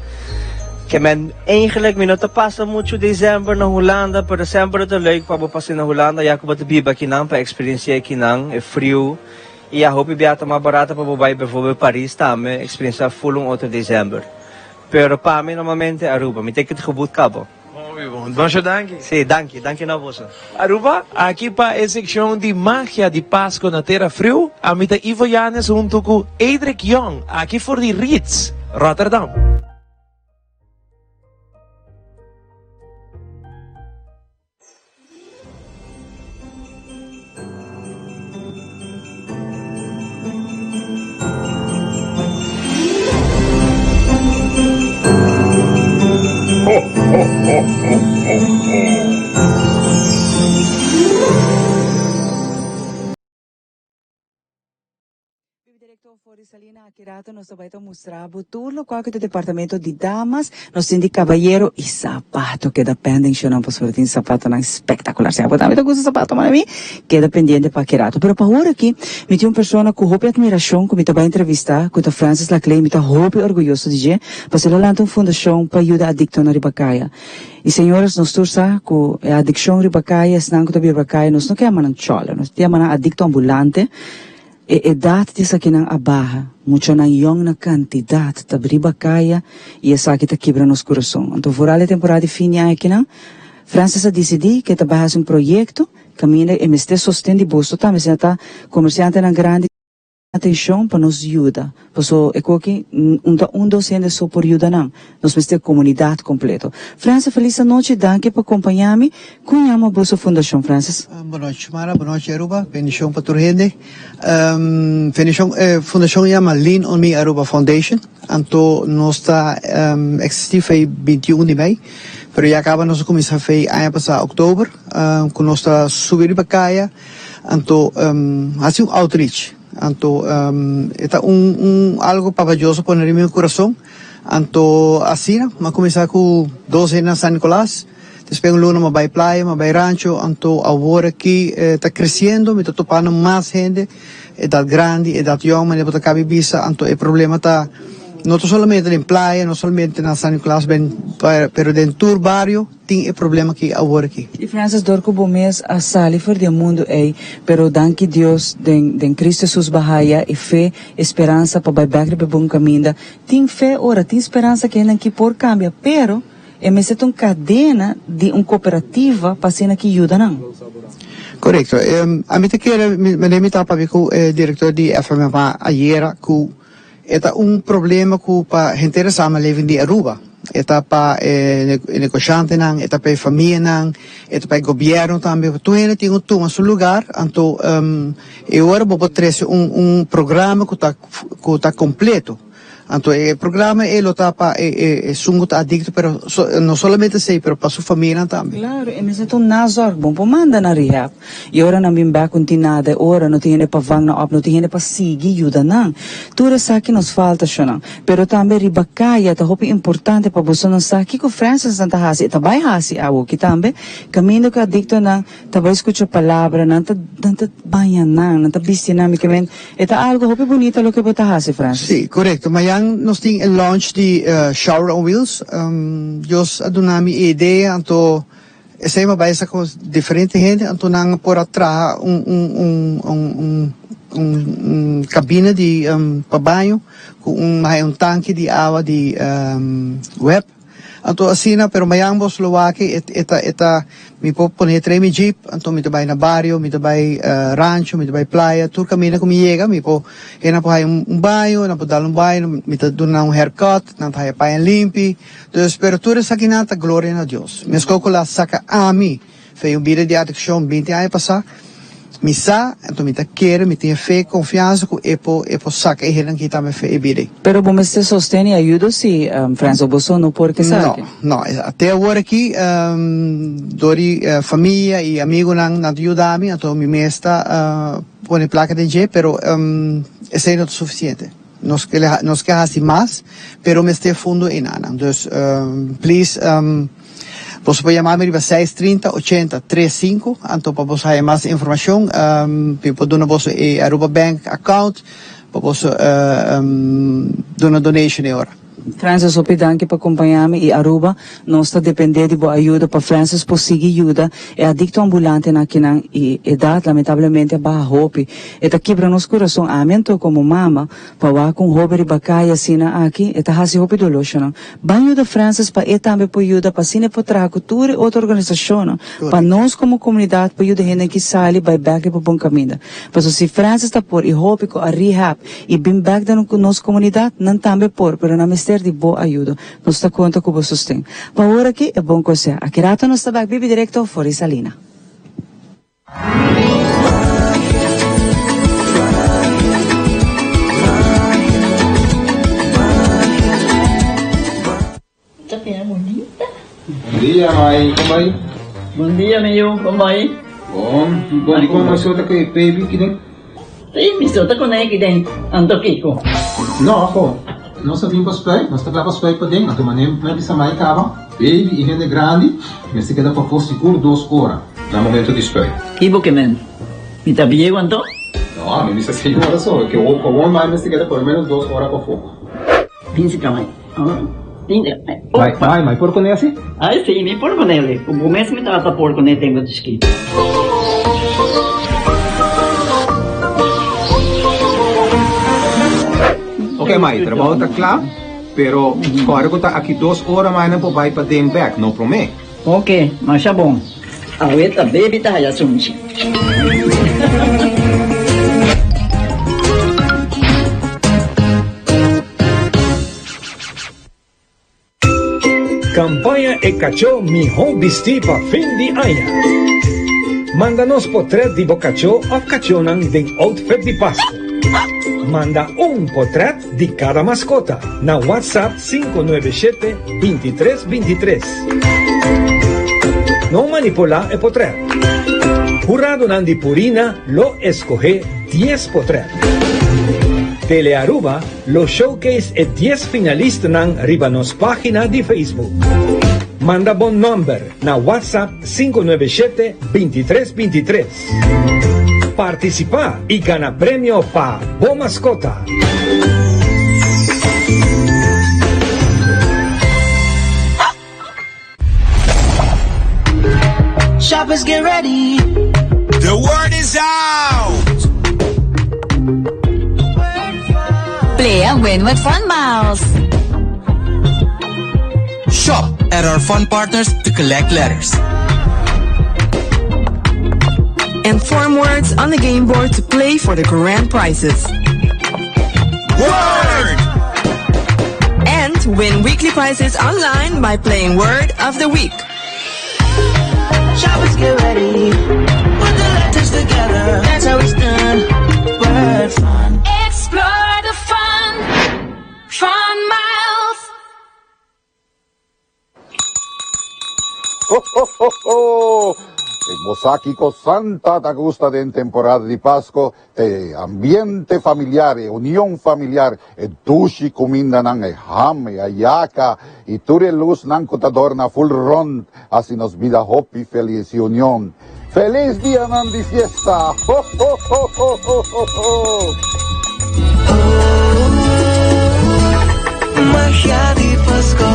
Ke men eigenlijk mi no ta pasa mucho december na Hulanda, pero semper ta leuk pa bo pasa na Hulanda ya cu bo ta biba akinan pa experiencia akinan e friu y ya hopi biaha ta mas barato pa bo bay bijvoorbeeld Paris tambe experiencia full un otro december. Pero pa mi normalmente Aruba, mi ticket geboekt cabo. Hopi bon, masha danki. Si, danki, danki na boso. Aruba, aki pa e seccion di Magia di Pasco na Tera Friu, ami ta Ivo Yanes hunto cu Edric Young, aki for di Ritz, Rotterdam. Ho, ho, ho, ho, ho, ho. Bibi Director for di Salina aki rato nos ta bai ta mustra bo tur locual cu ta departamento di damas, nos tin di cabayero y zapato keda pending shonan pasobra tin zapatonan espectacular si abo tambe ta gusta zapato mane mi keda pendiente pa aki rato pero pa awor aki mi tin un persona cu hopi admiracion cu mi ta bai entrevista cu ta Francis Laclay mi ta hopi orguyoso di dje pasobra el a lanta un fundacion pa yuda adictonan riba caya y señores nos tur sa cu e adiccion riba caya esnan cu ta biba riba caya nos no ke yama nan choler nos ta yama nan adicto ambulante. E edat di esakinan a baha, muchanan yòn na kantidat ta riba kaya i esaki ta kibra nos kurason. Anto vooral e temporada di fin di aña akinan, Francis a disidí ku e ta bai hasi un proyekto kaminda e mester sosten di boso tambe, asina ta komersiantenan grandi atenshon pa nos yuda, paso e koki un ta un dos hende so por yuda nan, nos mester komunidat kompleto. Francis felis anochi, danki pa kompañá mi. Kon yama boso fundashon, Francis? Bonochi Mara, bonochi Aruba, bendicion pa tur hende. Fendicion, e fundacion yama Lean on Me Aruba Foundation, anto nos ta existi fei 21 di mei, pero ya caba nos a cuminsa fei aña pasa october, cu nos ta subi riba caya, anto haci un outreach, anto e ta un un algo Papa Dios a pone riba mi curason, anto asina mi a cuminsa cu dos hende na San Nicolas. Despues un luna mi a bai playa, mi a bai rancho, anto awor aki ta creciendo, mi ta topando mas hende, edad grandi, edad yong, manera bo ta cabi bisa, anto e problema ta no ta solamente den playa, no solamente na San Nicolas, pero den tur bario tin e problema aki awor aki. Y Francis, dor cu bo mes a sali for di e mundo ey, pero danki Dios den den Cristo Jesus bo a haya e fe, e speransa pa bai bek riba e bon caminda. Tin fe ora, tin speransa cu hendenan ki por cambia, pero. E mester ta un kadena di un kooperativa pa asina ki yuda nan. Korekto. Ami ta kere, manera mi ta papia ku e direktor di FMFA ayera, ku e ta un problema ku pa henter e samenleving di Aruba. E ta pa e negoshantenan, e ta pa e famianan, e ta pa e gobièrnu tambe. Tur hende tin ku tuma su lugar, anto e ora bo por trese un programa ku ta ku ta kompleto. Anto e programa ei lo ta pa e esun ku ta adikto pero no solamente esei pero pa su famianan tambe. Claro, e mester ta un nazorg, bon por manda nan rehab y ora nan bin bek un tin nada e ora no tin hende pa vang nan op, no tin hende pa sigui yuda nan. Tur esaki nos falta shonan. Pero tambe riba kaya ta hopi importante pa bosonan sa kiko Francis nan ta hasi, e ta bai hasi awoki tambe, kaminda ku e adiktonan ta bai skucha palabra, nan ta nan ta baña nan, nan ta bisti nan, mi ke men e ta algo hopi bunita loke bo ta hasi Francis. Sí, korekto. Mayan nos tin e launch di Shower on Wheels. Dios a duna mi e idea, anto esei mi a bai sa ku diferente hende, anto nan por a traha un un un un un un kabina di pa baño ku un haña un tanki di awa di web. Anto asina, pero mayan bo lo wak e e ta e ta mi por pone trae mi jeep, anto mi ta bai na bario, mi ta bai rancho, mi ta bai playa, tur caminda cu mi yega mi por e nan por haya un baño, nan por dal un baño, mi ta duna nan un haircut, nan ta haya paña limpi, dus pero tur esakinan ta gloria na Dios. Mesco cu la saca ami. Fe un bida di adikshon binti aña pasá, mi sa, anto mi ta kere, mi tin e fe, konfiansa ku e por e por saka e hendenan ki tambe fe e bida ei. Pero bo mester sosten i ayudo si, Frans, o bo so no por kesaki? No, no. Te awor aki, dor di famia i amigunan nan ta yuda mi, anto mi mes ta pone plaka den dje, pero esei no ta sufisiente. Nos ke nos ke hasi mas, pero mester fondo einan. Dus please boso por yama mi riba seis trinta ochenta tres sinku anto pa boso haya mas informashon. Mi por duna boso e Aruba Bank account pa boso duna donation e ora. Francis hopi danki pa kompaña mi i Aruba nos ta depende di bo ayuda pa Francis por sigui yuda e adicto ambulantenan akinan i edad lamentablemente a baha hopi e ta kibra nos kurason ami anto komo mama pa wak un hoben riba kaya asina aki e ta hasi hopi doloshonan ban yuda Francis pa e tambe por yuda pa asina e por traha ku tur e otro organisashonnan pa nos komo komunidat por yuda hende ki sali bai bek riba bon kaminda pasobra si Francis ta por i hopi ku a rehab I bin bek den nos komunidat, nan tambe por, pero nan mester di bo ayudo. Nos ta konta ku bo sosten. Pa awor aki, e bon kosé. Aki rato nos ta bek bibi direkto for di Salina. Ta bira bunita. Bon dia, mai. Kon bai? Bon dia, mi yu. Kon bai? Bon. Bon, di kon bo so ta ku e baby ki den? Si, mi so ta ku ne ki den. Anto kiko? No, ko. Nos ta bin pa spuit. Nos ta kla pa spuit paden. Anto manera mi a bisa mai kaba, baby i hende grandi mester keda pafó sigur dos ora na momento di spuit. Ki bo ke men? Mi ta bieu anto? No, mi bisa señora so. Ke wou mai mester keda por lo menos dos ora pafó. Bin si ka mai. Mai, mai, mai por kuné asi? Ai si, mi por kuné. Ku bo mes mi tabata por kuné tempu di chikito. Ok mai, trabou ta kla, pero kòrda ku ta aki dos ora mai nan por bai paden bèk, no promé. Ok, masha bon. Awe ta baby ta haya sunchi. Kampaña E Kachó Mihó Bistí pa Fin di Aña. Manda nos potrèt di bo kachó òf kachónan den outfit di Pasku. Manda un potrèt di kada maskota na WhatsApp 597 23 23. No manipulá e potrèt. Huradonan di Purina lo eskohé dies potrèt. Telearuba lo showcase e dies finalistanan riba nos página di Facebook. Manda bo nòmber na WhatsApp 597 23 23. Partisipá i gana premio pa bo maskota! Shoppers get ready. The word is out! Play and win with Fun Miles. Shop at our fun partners to collect letters. And form words on the game board to play for the grand prizes. Word! And win weekly prizes online by playing Word of the Week. Shoppers get ready. Put the letters together. That's how it's done. Word fun. Explore the fun. Fun Miles. Ho ho ho ho! E bo sa kiko Santa ta gusta den temporada di Pasco? Ta e ambiente familiar, e union familiar, e dushi kumindanan, e ham, e ayaka i tur e lusnan ku ta dorna ful rond hasi nos bida hopi felis i union. Felis dianan di fiesta! Ho ho ho ho ho ho ho! Magia di Pasco.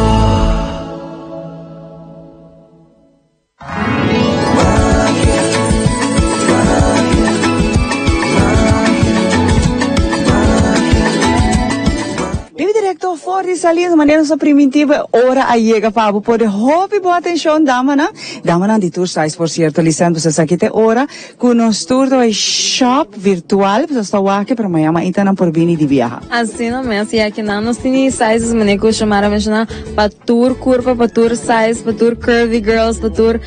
Bibi directo for di Salinas, manera nos a priminti bo e ora a yega pa bo pone hopi bon atencion damanan, damanan di tur size por cierto Lisan, pues esaki ta e ora cu nos tur ta bay shop virtual, pues nos ta wak pero mañana mainta nan por bini di biaha. Asina mes, y akinan nos tini sizes manera cu Xiomara a menciona pa tur curpa, pa tur size, pa tur curvy girls, pa tur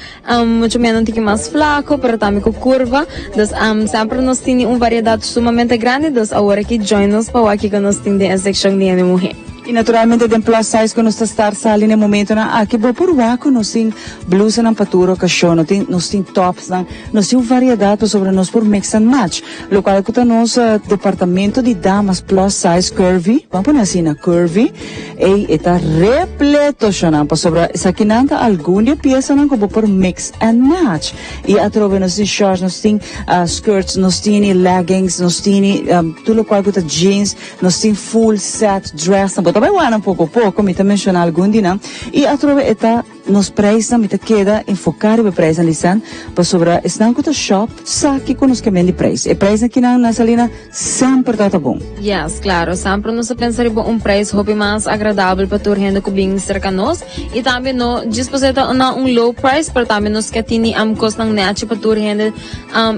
Mucho menos un tiki mas flaco, pero tambe cu curva. Dus semper nos tini un variedad sumamente grandi, dus awor aki join nos pa wak kico nos tin den e seccion di hende muhe. Y naturalmente den plus size cu nos ta start sali na e momentonan aki bo por wak cu nos tin blusanan pa tur ocasion, no tin nos tin topsnan, nos tin un variedad pasobra nos por mix and match. Locual cu ta nos departamento di damas plus size curvy, ban pone asina curvy, ey e ta repleto shonan pasobra esakinan ta algun di e piesanan cu bo por mix and match. Y atrobe nos tin shorts, nos tin skirts, nos tini leggings, nos tini tur locual cu ta jeans. Nos tin full set dressnan, bo ta bai wak nan poko poko, mi ta menciona algun di nan, y atrobe e ta nos prijsnan, mi ta keda enfoca riba e prijsnan Lisanne, pasobra esnan cu ta shop sa kico nos ke men di prijs, e prijsnan kinan na Salina semper ta ta bon. Yes, claro, semper nos ta pensa riba un prijs hopi mas agradabel pa tur hende cu bin cerca nos, y tambe no djis pasobra e ta na un low price, pero tambe nos ke tini cosnan nechi pa tur hende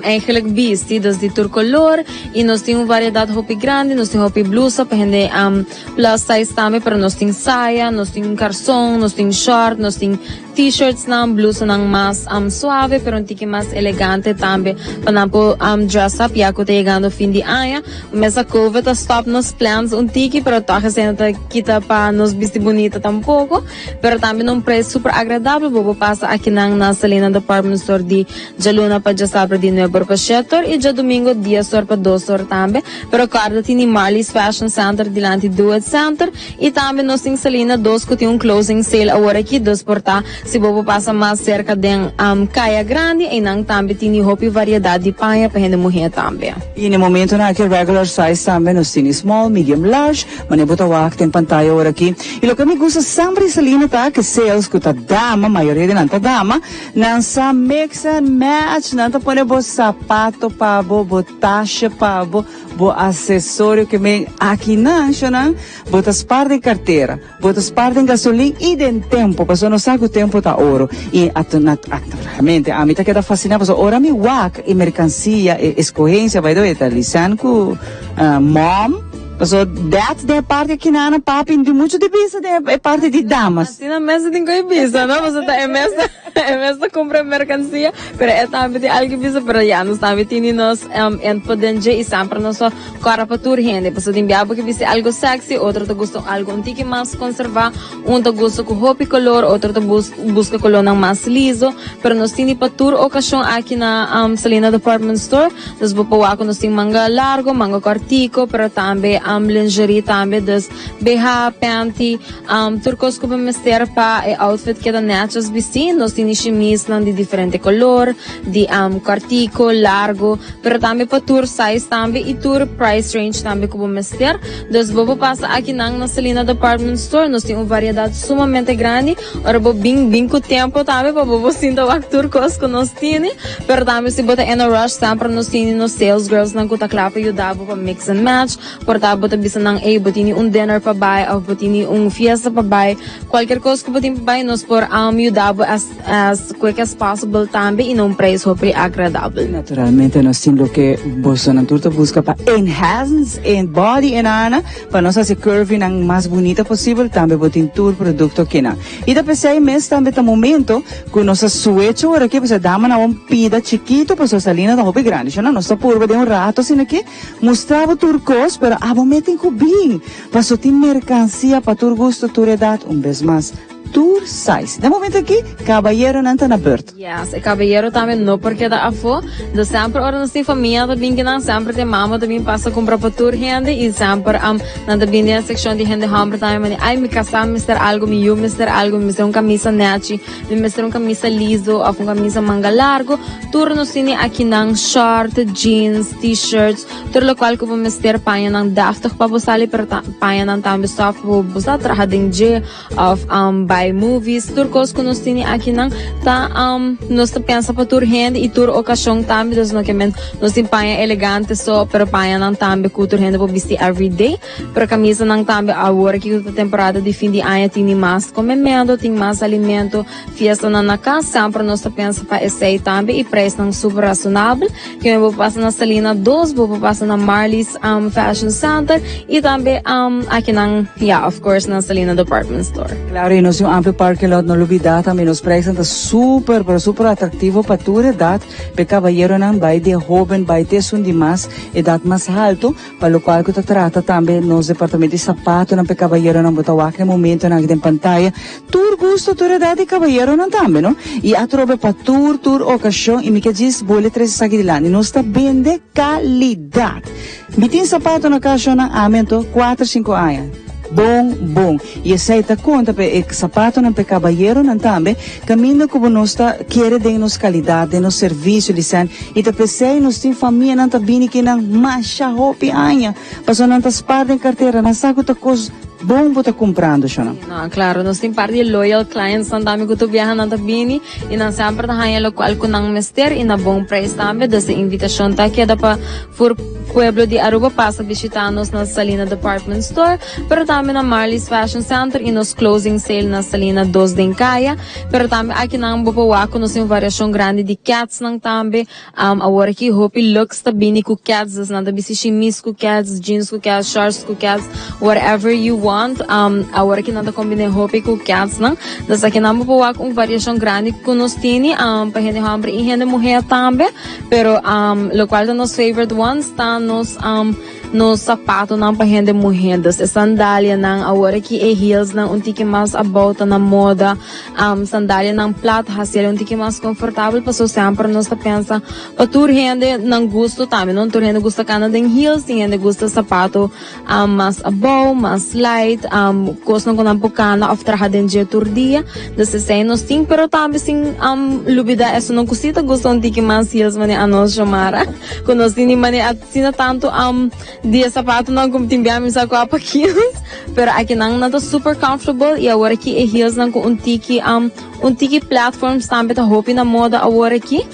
Eigenlijk bisti, dus di tur color y nos tin un variedad hopi grandi, nos tin hopi blusa pa hende plus size tambe, pero nos tin saya, nos tin carson, nos tin short, nos tin t-shirts nan, blusanan mas suave pero un tiki mas elegante tambe pa nan por dress up ya cu ta yegando fin di aña. Mesa covid a stop nos plans un tiki pero toch esey no ta kita pa nos bisti bunita tampoco, pero tambe na un prijs super agradabel bo por pasa akinan na Salina Department Store di Djaluna pa djasabra di nuebe or pa shete or y djadumingo dies or pa dos or tambe. Pero corda tin di Marley's Fashion Center dilanti Do It Center y tambe nos tin Salina dos cu tin un closing sale awor aki dus por ta si bo por pasa mas cerca den Caya Grandi eynan tambe tin di hopi variedad di paña pa hende muher tambe. Y na e momentonan aki regular size tambe nos tin di small, medium, large, manera bo ta wak den pantaya awor aki. Y loke mi gusta semper di Salina ta ke sales cu ta dama, mayoria di nan ta dama, Nan sa mix and match, nan ta pone bo sapato pa bo, bo tasje pa bo, bo accesorio ke men aki nan shonan, bo ta spaar den cartera, bo ta spaar den gasolin y den tempo, pasobra nos sa cu tempo ta oro. Y realmente ami ta keda fascina pasobra ora mi wak e mercancia, e escogencia, by the way ta Lisanne cu mom, pasobra dad den e parti aki nan, papi no tin mucho di bisa den e parti di damas. Asina mes tin ku e bisa, no? Pasobra ta e mes e mes ta kumpra e merkansia, pero e tambe tin algu bisa, pero ya nos tambe tini nos input den dje i semper nos ta kòrda pa tur hende. Pasobra tin bia bo ke bisti algu sexy, otro ta gusta algu un tiki mas konservá, un ta gusta ku hopi kolor, otro ta buska kolornan mas liso, pero nos tini pa tur okashon aki na Salina Department Store. Dus bo por wak ku nos tin manga largo, manga kòrtiko, pero tambe lingerie tambe, dus BH, panty. Tur kos ku bo mester pa e outfit keda nètjes bistí. Nos tin di shimisnan di diferente kolor, di kòrtiku, largu, pero tambe pa tur size tambe i tur price range tambe ku bo mester. Dus bo por pasa akinan na Selina Department Store. Nos tin un variedat sumamente grandi. Ora bo bin, bin ku tempu tambe pa bo por sinta wak tur kos ku nos tini. Pero tambe si bo ta in a rush semper nos tini nos sales girlsnan ku ta kla pa yuda bo pa mix and match. Por ta bo ta bisa nan, ey, bo tini un dinner pa bai of bo tini un fiesta pa bai. Cualkier cos cu bo tin pa bai, nos por yuda bo as as quick as possible tambe y na un prijs hopi agradabel. Naturalmente nos tin loke bosonan tur ta busca pa enhance e body en ana, pa nos haci curvynan mas bunita posibel, tambe bo tin tur producto kinan. Y ta pesey mes tambe ta momento cu nos a switch ora aki, pasobra damanan awor pida chikito, pasobra Salina ta hopi grandi. Shona, nos ta purba den un rato asina aki. Mustra bo tur kos, pero abo me tin ku bin, paso tin merkansia pa tur gusto, tur edat, un bes mas, tur size. Den momento aki, kabayeronan ta na beurt. Yes, e kabayero tambe no por keda afó. Dus semper ora nos tin famia ta bin kinan, semper tin mama ta bin pasa kumpra pa tur hende i semper nan ta bin den e sekshon di hende hòmber tambe mandi, ai mi kasá mester algu, mi yu mester algu, mi mester un kamisa nèchi. Mi mester un camisa liso of un camisa manga largo. Tur nos tini akinan short, jeans, t-shirts, tur locual cu bo mester pañanan deftig pa bo sali pero pañanan tambe soft pa bo sa traha den dje of bay movies. Tur cos cu nos tini akinan ta nos ta pensa pa tur hende y tur ocasion tambe dus no ke men nos tin paña elegante so pero pañanan tambe cu tur hende por bisti everyday. Pero camisanan tambe awor aki cu ta temporada di fin di aña tin di mas comemento, tin mas alimento, fiestanan na cas, semper nos ta pensa pa esey tambe y prijsnan super razonabel. Kimen bo por pasa na Salina dos, bo por pasa na Marley's Fashion Center y tambe akinan, ya, of course na Salina Department Store. Claro, y nos tin. un amplio parking lot, no lubida tambe nos prijsnan ta super pero super atractivo pa tur edad, p'e cabayeronan bay di e hoben bay te esun di mas edad mas halto, pa locual cu ta trata tambe nos departamento di zapatonan p'e cabayeronan bo ta wak na e momentonan aki den pantaya, tur gusto tur edad di cabayeronan tambe no, y atrobe pa tur tur ocasion y mi ke djis bole trece esaki dilanti, nos ta bende calidad. Mi tin sapato na kashonnan ami anto kuater sinku aña. Bon bon. I esei ta konta pa e sapatonan pa e kabayeronan tambe, kaminda ku bo nos ta kere den nos kalidat, den nos servisio, Lisèn. I ta p'esei nos tin famianan ta bini kinan masha hopi aña, pasobra nan ta spar den kartera, nan sa ku ta kos bon bo ta kumprando, shonnan. No, klaro, nos tin par di loyal clientsnan tambe ku tur biaha nan ta bini i nan semper ta haña lokual ku nan mester i na bon preis tambe. Dus e invitashon ta keda pa Fur pueblo di Aruba pasa bishita nos na Salina Department Store, pero tambe na Marley's Fashion Center y nos closing sale na Salina Dos den Caya. Pero tambe aki nan bo por wak cu nos tin un variacion grandi di cats nan tambe. Um, awor aki hopi looks ta bini cu cats, dus nan ta bisti shimis cu cats, jeans cu cats, shorts cu cats, whatever you want. Um, awor aki nan ta combine hopi cu cats nan. Dus aki nan bo por wak un variacion grandi cu nos tini, um, pa hende homber y hende muher tambe. Pero locual ta nos favorite ones ta nos nos zapatonan pa hende muhe. Dus e sandalianan, awor aki e heelsnan un tiki mas abou ta na moda. Sandalianan plat haci el un tiki mas comfortabel paso semper nos ta pensa pa tur hende nan gusto tambe. No tur hende gusta cana den heels, tin hende gusta zapato mas abou, mas light, kosnan ku nan por kana òf traha den dje tur dia. Dus esei nos tin, pero tambe sin lubidá esunnan ku si ta gusta un tiki mas heels manera anos Xiomara, ku nos tin di manera asina tantu di e sapatonan ku tin bia mi sa kua pa heels, pero akinan nan ta super comfortable i awor aki e heelsnan ku un tiki un tiki platforms tambe ta hopi na moda awor aki.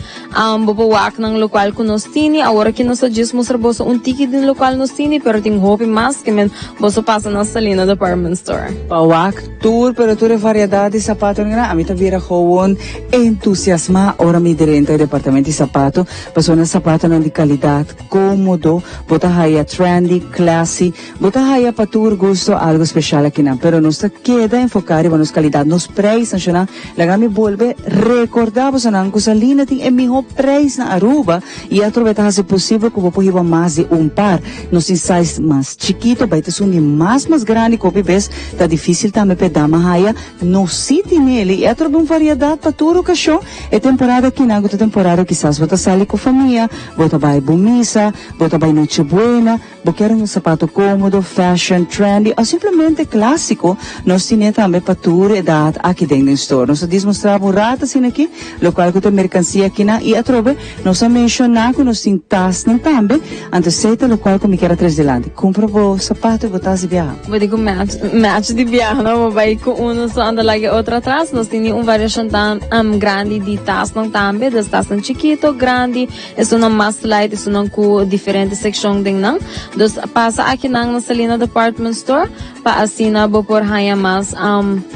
Bo por wak nan lokual ku nos tini. Awor aki nos ta djis mustra boso un tiki di lokual nos tini, pero tin hopi mas ke men boso pasa na Salina Department Store. Pa wak tur pero tur e variedat di sapatonan, ami ta bira gewoon entusiasmá ora mi drenta e departamento di sapato, pasobra nan sapatonan di kalidat, kómodo, bo ta haya trendy, classy, bo ta haya pa tur gusto algu speshal akinan. Pero nos ta keda enfoká riba nos kalidat, nos prijsnan, shona. Laga mi bolbe rekordá bosonan ku Salina tin e mihó preis na Aruba i atrobe ta hasi posibel ku bo por hiba mas di un par. Nos tin size mas chikito bai ta esun di mas mas grandi ku hopi bes ta difísil tambe pa e dama haya. Nos sí tin el i atrobe un variedat pa tur okashon. E temporada akinan ku ta temporada kisas bo ta sali ku famia, bo ta bai bo misa, bo ta bai Nochebuena, Bo kier un sapato cómodo, fashion, trendy o simplemente clásico? Nos tine tambe pa tur edad aki den den store. Nos ta dismostrá bo un rato asina aki, locual cu ta mercancia akinan y atrobe nos a menciona cu nos tin tasnan tambe, anto esey ta locual cu mi kier a trece dilanti. Cumpra bo sapato y bo tas di biaha. Bo di cu match, match di biaha no, bo bay cu uno so anda laga e otro atras. Nos tini un variacion tan grandi di tasnan tambe, dus tasnan chikito, grandi. Esunnan mas light, esunnan ku diferente sekshon den nan. Dus pasa akinan na Salina Department Store pa asina bo por haña mas,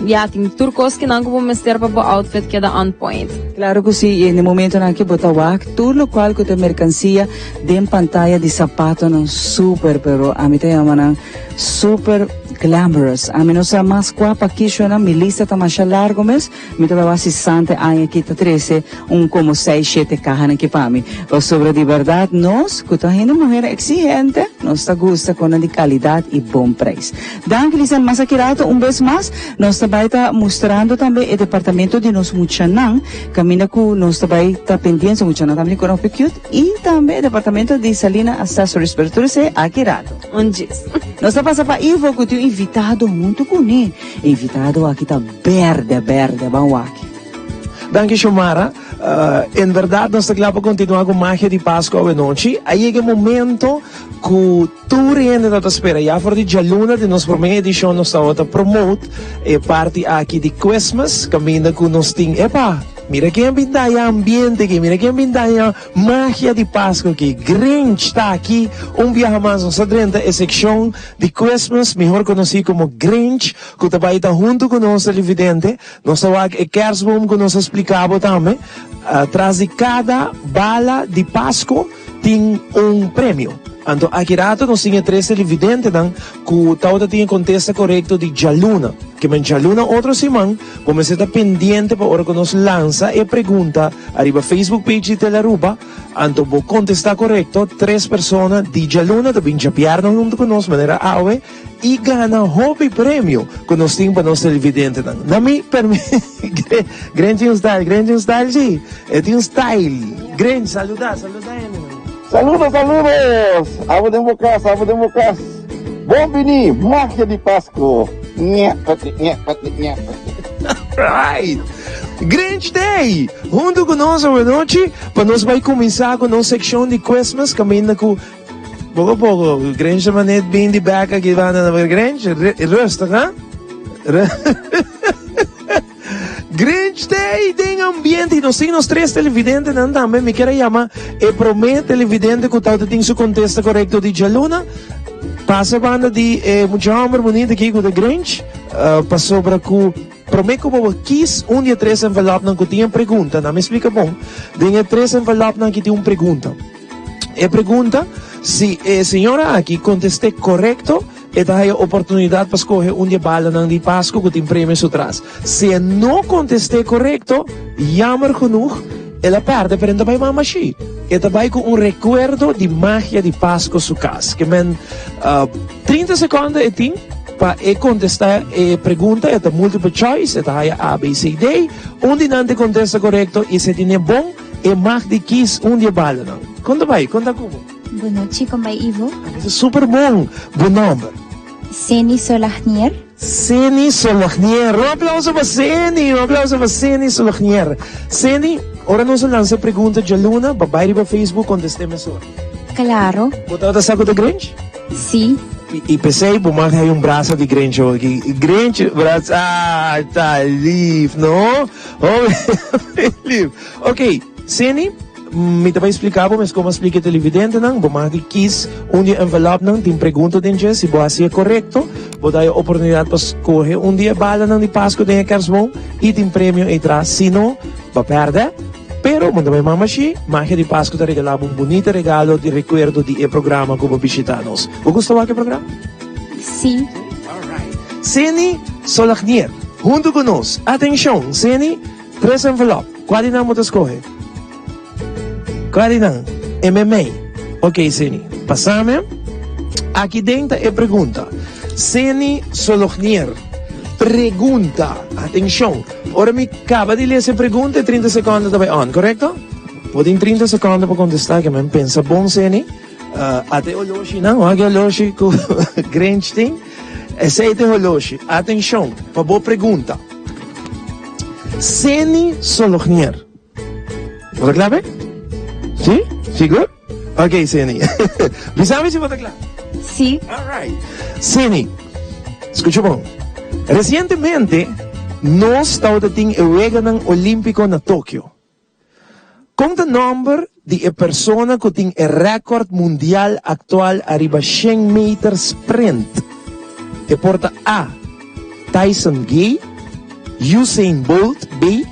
ya tin tur kos kinan ku bo mester pa bo outfit keda on point. Claro cu si, y na e momentonan aki bo ta wak tur locual cu ta mercancia den pantaya di zapatonan super, pero ami ta yama nan super glamorous. Ami no sa mas cua pa kishonan, mi lista ta masha largo mes. Mi ta bai wasi sante aña ki ta trese un komo seis shete kahanan ki pa mi. Pasobra di bèrdat nos ku ta hende muher eksigente nos ta gusta konan di kalidat i bon preis. Danki Lisa mas aki rato un bes mas nos ta bai ta mustrando tambe e departamento di nos muchanan kaminda ku nos ta bai ta pendiente muchanan tambe tin konan hopi cute i tambe e departamento di Salina Accessories pero tur esei aki rato. Un djis. Nos ta pasa pa Ivo ku tin un invitado huntu kuné. E invitado aki ta. Berde berde ban wak. Danki Xiomara. En berdad nos ta kla pa continua cu magia di Pasco awenochi. A yega e momento cu tur hende ta ta spera. Ya for di djaluna di nos prome edicion nos tabata promote e parti aki di Christmas caminda cu nos tin, epa, mira ken bin daña ambiente aki, mira ken bin daña magia di Pasco aki. Grinch ta aki un biaha mas. Nos ta drenta e seccion di Christmas, mihor conoci como Grinch. Ku ta bai ta huntu ku nos televidente, nos ta wak e kerstboom ku nos a splika bo tambe. Tras di kada bala di Pasko. tin un premio. Anto aki rato nos tin e tres televidentenan ku tabata tin e kontesta korekto di djaluna. Ke men djaluna otro siman bo mester ta pendiente pa ora ku nos lansa e pregunta ariba Facebook page di Telearuba, anto bo kontesta korekto, tres persona di djaluna ta bin djabièrnè huntu ku nos manera awe i gana hopi premio ku nos tin pa nos televidentenan. Na mi permi Grinch tin un style, Grinch tin un style si, e tin un style. Grinch saluda, saluda hendenan. Saludos, saludos! Abo den bo cas, abo den bo cas. Bon bini, magia di Pasco. Ñepete, ñepete, ñepete. Right! Grinch Day! Hunto cu nos awanochi pa nos bay cuminsa cu nos seccion di Christmas caminda cu Poco poco, Grinch ta manet bin di bek aki banda na Grinch, rustig ha. Grinch Day den ambiente y nos tin nos tres televidentenan tambe. Mi kier a yama e prome televidente cu tawata tin su contesta corecto di djaluna. Pasa banda di e mucha homber bonito aki cu ta Grinch, pasobra cu prome cu bo kies un di e tres envelopnan cu tin e pregunta, nan mi splica bon, den e tres envelopnan aki tin un pregunta. E pregunta, si e señora aki contest'é corecto, e ta haya oportunidad pa scoge un di e balanan di Pascu cu tin premio su tras. Si e no contest'é corecto, jammer genoeg, el a perde, pero e no ta bay mama shi. E ta bay cu un recuerdo di magia di Pascu su cas. Ke men, 30 seconde e tin pa e contesta e pregunta, e ta multiple choice, e ta haya A, B, C, D. Un di nan ta e contesta corecto y si e tine bon, E mag di kis un di e balanan. Kon ta bai? Kon ta ku bo? Bonochi, kon bai Ivo? Mi ta super bon. Bo nomber? Seni Solagnier. Seni Solagnier. Un aplauso pa Seni! Un aplauso pa Seni Solagnier. Seni, ora nos a lansa e pregunta djaluna, bo a bai riba Facebook kontest'é mesora? Klaro. Bo tabata sa ku ta Grinch? Si. I p'esei bo mag hay un brasa di Grinch awor aki. Grinch, brasa, ah, ta lief, no? Hopi lief. Ok, Seni, mi ta bai splika bo mes como a splika e televidentenan. Bo mag di kis un di e envelopnan, tin pregunta den dje. Si bo hasi e korekto, bo ta haya oportunidat pa skohe un di e balanan di Pasku den e kersboom i tin premio ei tras. Si no, bo a pèrdè. Pero bo ta bai mama shi, Magia di Pasku ta regala bo un bunita regalo di rekuerdo di e programa ku bo bishita nos. Bo gusta wak e programa? Si. Seni Solagnier huntu ku nos. Atenshon, Seni, tres envelop. Kua di nan bo ta skohe? Kua di nan? E memei. Ok, Seni. Pasame. Aki den ta e pregunta. Seni Solognier pregunta. Atenshon. Ora mi kaba di lesa e pregunta e 30 sekonde ta bai on, korekto? Bo tin 30 sekonde pa kontestá, ke men pensa bon, Seni. Ata e holoshinan, wak e holoshi ku Grinch tin. Esei ta e holoshi. Atenshon pa bo pregunta. Seni Solognier. Bo ta kla pe? Si? Sigur? Ok, Seni. Bisa mi si bo ta kla. Si. Alright. Seni, skucha bon. Resientemente nos tabata tin e Weganan Olímpiko na Tokio. Kon ta nòmber di e persona ku tin e rèkòrt mundial aktual ariba shen meter sprint? E por ta A. Tyson Gay, Usain Bolt B.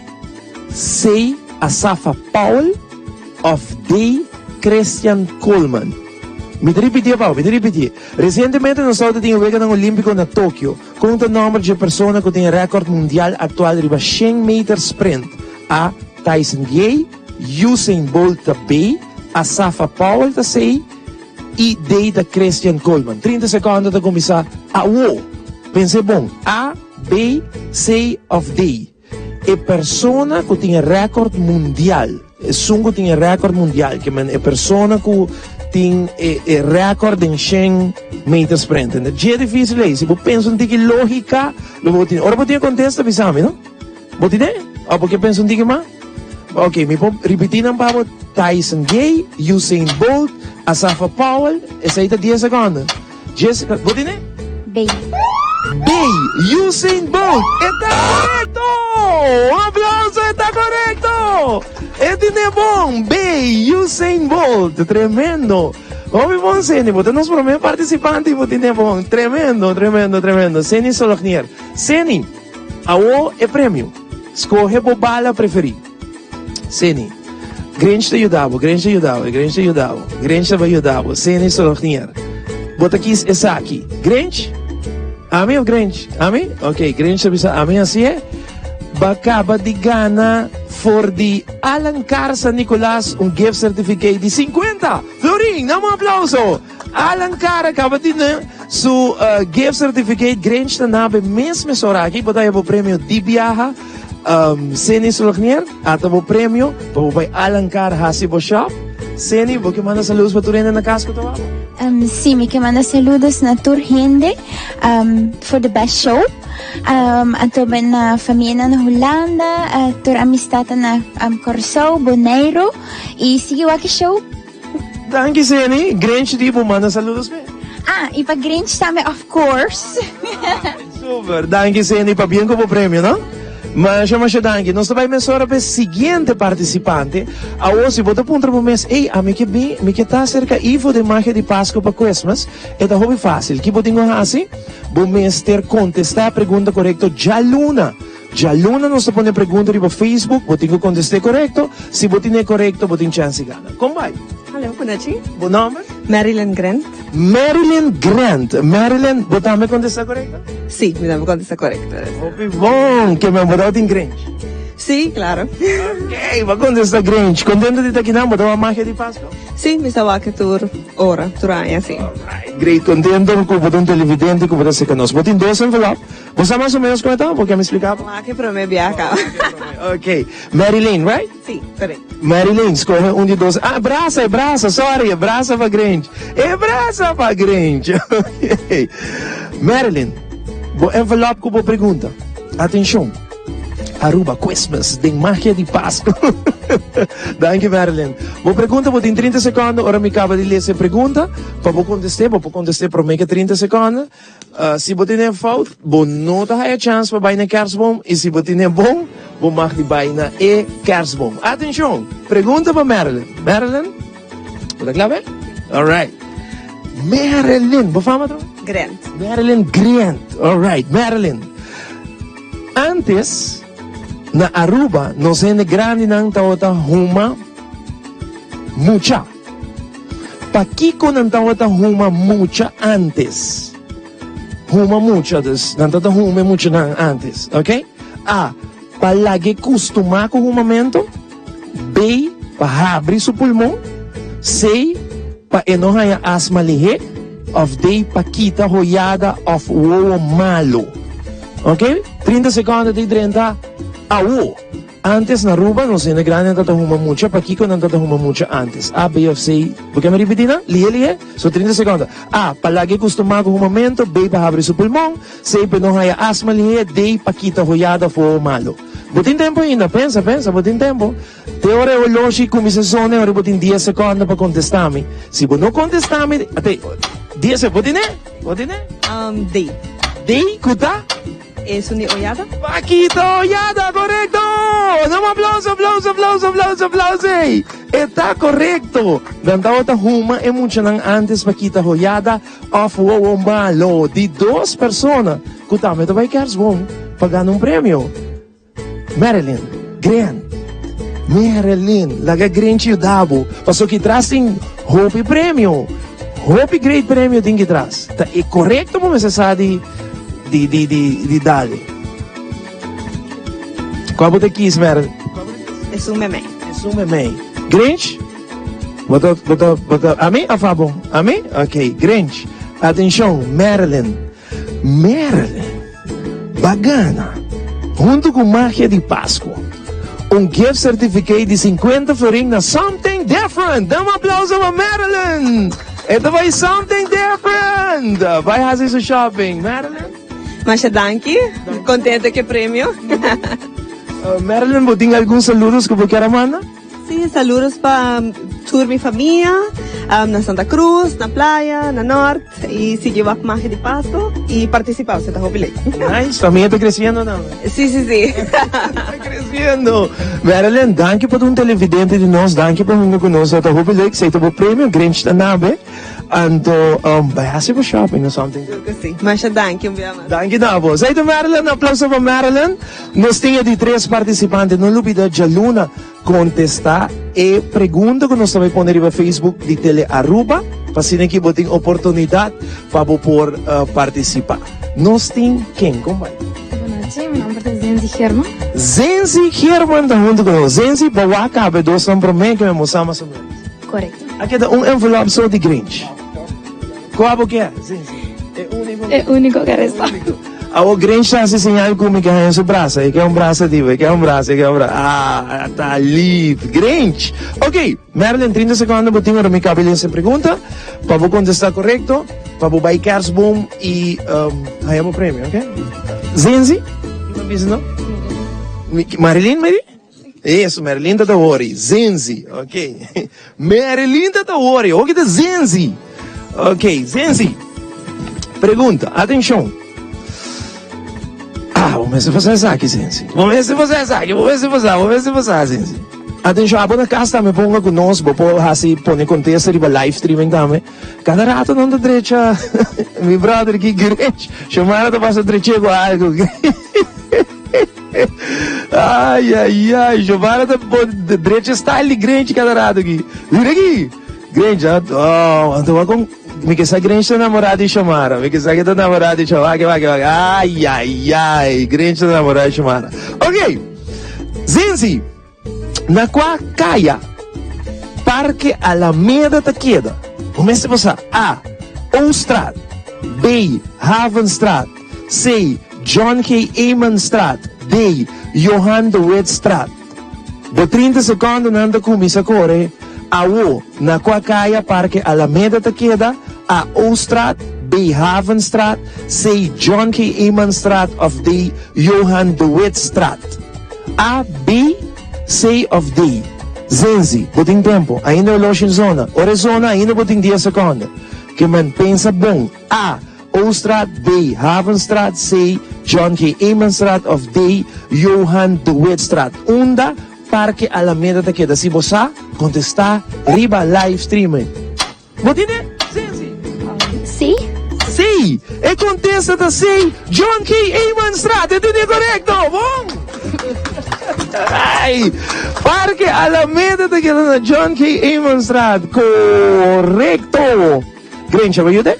C. Asafa Powell òf D. Christian Coleman? Mi ta ripitié pa bo, mi ta ripitié. Resientemente nos tabata tin e Weganan Olímpiko na Tokio. Kon ta nòmber dje persona ku tin e rèkòrt mundial aktual riba shen meter sprint? A. Tyson Gay, Usain Bolt ta B. Asafa Powell ta C i D ta Christian Coleman. 30 sekondo ta kuminsá awo. Pens'é bon, A, B, C òf D? E persona ku tin e rèkòrt mundial, esun ku tin e rèkòrt mundial, ke men e persona ku tin e e rèkòrt den shen meter sprint. Dje difísil ei. Si bo pensa un tiki lógika, lo bo tin. Ora bo tin e kontesta bisa mi, no? Bo tin e? Of bo ke pensa un tiki mas? Ok, mi por ripití nan pa bo, Tyson Gay, Usain Bolt, Asafa Powell, esei ta dies sekondo. Jessica, bo tin e? B. B, Usain Bolt, e ta korekto! Un aplauso, e ta korekto! E tin e bon, B, Usain Bolt, tremendo! Hopi bon, Seni, bo ta nos promé partisipante i bo tin e bon, tremendo, tremendo, tremendo. Seni Solognier. Seni! Awo e premio. Scoge bo bala preferi. Seni. Grinch ta yuda bo, Grinch ta yuda bo, Grinch ta yuda bo, Grinch ta bai yuda bo, Seni Solognier. Bo ta kies esaki. Grinch? Ami of Grinch? Ami? Ok, Grinch ta bisa ami hasi e. Ba kaba di gana for di Alancar San Nicolas un gift certificate di 50 florin. Dame un aplauso. Alancar a kaba di su uh, gift certificate. Grinch ta nabe mes mesora aki. Bo ta haya bo premio di biaha. Um, Seni Solognier, ata bo premio pa bo bai Alancar hasi bo shop. Seni, bo ke manda saludos pa tur hende na kas ku ta wak? Um, sí, mi ke manda saludos na tur hende um, for the best show. Um, anto ben na famia na Hulanda, uh, tur amistad na um, Curaçao, Bonaire y sigui wak e show. Danki Seni, Grinch di bo manda saludos pe. Ah, y pa Grinch tambe of course. Super, danki Seni, pabien cu bo premio no. Masha masha danki. Nos ta bay mesora pa e siguiente participante. Awo si bo ta puntra bo mes, ey ami ke bin, mi ke ta cerca Ivo den Magia di Pasco pa Christmas, e ta hopi facil. Ki bo tin cu haci? Bo mester contesta e pregunta corecto djaluna. Djaluna nos ta pone pregunta riba Facebook, bo tin ku kontest'é korekto. Si bo tin'é korekto, bo tin chèns di gana. Kon bai? Hallo, bonochi. Bo nòmber? Marilyn Grant. Marilyn Grant. Marilyn, bo tambe kontestá korekto? Sí, mi tambe kontestá korekto. Hopi bon! Ke men bo tabata tin Grinch? Sí, klaro. Ok, bo a kontestá Grinch. Kontento di ta kinan? Bo ta wak magia di Pasko? Sí, mi sa wak tur ora, tur aña, sí. Alright, great. Kontento ku bo ta un televidente ku bo ta seka nos. Bo tin dos envelop. Bo sa mas o menos kon e ta? Bo ke mi splika bo? Wak e prome biaha kaba. Ok. Marilyn, right? Sí, correct. Marilyn, skohe un di dos. Ah, brasa, e brasa, sorry, e brasa pa Grinch. E brasa pa Grinch. Ok. Marilyn, bo envelop ku bo pregunta. Atenshon. Aruba Christmas den magia di Pasco. Danki Marilyn. Bo pregunta bo tin 30 sekondo ora mi kaba di lesa e pregunta pa bo kontest'é. Bo por kontest'é prome ke 30 sekondo. Si bo tene fout, bo no ta haya chans pa bai na e kerstboom y si bo tene bon, bo mag di bai na e kerstboom. Atencion! Pregunta pa Marilyn. Marilyn, bo ta kla be? Alright. Marilyn, bo fama tro? Grant. Marilyn Grant. Alright, Marilyn. Antes, na Aruba, nos hende grandinan tabata huma mucha. Pakiko nan tabata huma mucha antes? Huma mucha, dus nan tabata huma e muchanan antes, ok? A, pa lag'e kustumá ku humamentu. B, pa habri su pulmon. C, pa e no haña asma lihé. Òf D, pa kita hoyada òf wowo malu. Ok? 30 sekònde ta drenta awo. Antes na Aruba nos hende grandi nan tata huma mucha, pakiko nan tata huma mucha antes? A, B of C? Bo ke mi ripiti nan? Lihe lihe, so 30 sekondo. A, pa laga e kustumá ku humamento, B, pa habri su pulmon, C, pa e no haya asma lihe, D, pa kita hoyada of wowo malo. Bo tin tempo ainda, pensa, pensa, bo tin tempo. Te ora e oloshi kuminsá sona e ora bo tin dies sekondo pa kontestá mi. Si bo no kontestá mi, ate, dies, bo tine? Bo tine? D. D, ku ta? Esun di Oyada? Paquito Oyada, korekto! Dam un aplauso, aplauso, aplauso, aplauso, aplauso! Ey! E ta korekto! Nan tabata huma e muchanan antes Paquita Hoyada of Wowo Malo. Di dos persona ku tambe ta bai kerstboom pa gana un premio. Marilyn, Grant, Marilyn, laga Grinch yuda bo, paso ki tras tin hopi premio, hopi great premio tin ki tras. Ta e korekto bo mester sa di di di di di dale. Kua bo ta kies, Marilyn? Esun memey. Esun memey. Grinch, bo ta bo ta bo ta ami of abo? Ami? Ok, Grinch. Atenshon, Marilyn. Marilyn ba gana, huntu ku Magia di Pasku, un gift certificate di 50 florin na Something Different! Dam un aplauso pa Marilyn! E ta bai Something Different! Bai hasi su shopping. Marilyn? Masha danki. Contento ku e premio. Marilyn, bo tin algun saludos ku bo kier a manda? Sí, saludos pa tur mi famia na Santa Cruz, na Playa, na Noord y sigui wak Magia di Pasco y participa, esei ta hopi leuk. Nice, famia ta creciendo nan. Sí, sí, sí. Ta creciendo. Marilyn, danki pa ta un televidente di nos, danki pa hunga cu nos, ta hopi leuk, esei ta bo premio, Grinch ta nabe, anto bai haci bo shopping or something. Sigur cu sí. Masha danki un bia mas. Danki na bo. Esei ta Marilyn, aplauso pa Marilyn. Nos tin e di tres participante, no lubida djaluna contesta. e pregunta ku nos ta bai pone riba Facebook di Tele Aruba, pa asina ki bo tin oportunidat pa bo por partisipá. Nos tin ken? Kon bai? Bonochi, mi nomber ta Zenzi German. Zenzi German ta huntu ku nos. Zenzi, bo wak kabe dosnan promé ke mi a musa mas o ménos. Korekto. A keda un envelop so di Grinch. Kua bo ke, Zenzi? E úniko. E úniko ke resta. Awor Grinch ta hasi señal ku mi ke haña su brasa. E ke un brasa di bo, e ke un brasa, e ke un brasa. Ah, ta lief. Grinch! Ok, Merlin, trinta sekondo bo tin ora mi kabe lesa e pregunta. Pa bo kontestá korekto, pa bo bai kerstboom i haña bo premio, ok? Zenzi? Ki bo bisa no? Marilyn, maybe? Eso, Merlin ta ta hori. Zenzi, ok. Merlin ta ta hori. Hoki ta Zenzi. Ok, Zenzi. Pregunta, atenshon. Ah, bo mester pasa esaki, Zenzi. Bo mester pasa esaki, bo mester pasa, bo mester pasa, Zenzi. Atenshon, abo na kas tambe ponga ku nos, bo por hasi pone kontesta riba live streaming tambe. Kada rato nan ta drecha mi brother ki Grinch. Xiomara ta pasa dreche ku algo. Ai, ai, ai, Giovanna ta drecha style di Grinch cada rato aki. Mira aki. Grinch, ah, oh, anto wa con mi ke sa Grinch ta namorá di Xiomara. Mi ke sa ke ta namorá di Xiomara. Wak, wak, wak. Ai, ai, ai. Grinch ta namorá di Xiomara. Ok. Zinzi, na kua kaya Parke Alameda ta keda? Bo mester por sa. A. Ooststraat. B. Havenstraat. C. John G. Emanstraat. D. Johan de Wetstraat. Bo 30 secondonan ta cuminsa core awo na cua caya Parke Alameda ta keda, A. Ooststraat, B. Havenstraat, C. John G. Emanstraat of D. Johan de Wetstraat. A, B, C of D. Zenzi, bo tin tempo, ainda oloshi n zona. Ora e zona ainda bo tin dies secondo. Ke men pensa bon. A. Ooststraat, B. Havenstraat, C. John G. Emanstraat of D. Johan de Wetstraat. Unda Parke Alameda ta keda? Si bo sa, kontestá riba live streaming. Bo tin e? Zenzi. C. C. E kontesta ta C. John G. Emanstraat. E tin e korekto. Bon! Ai! Parke Alameda ta keda na John G. Emanstraat. Korekto! Grinch, abo yude?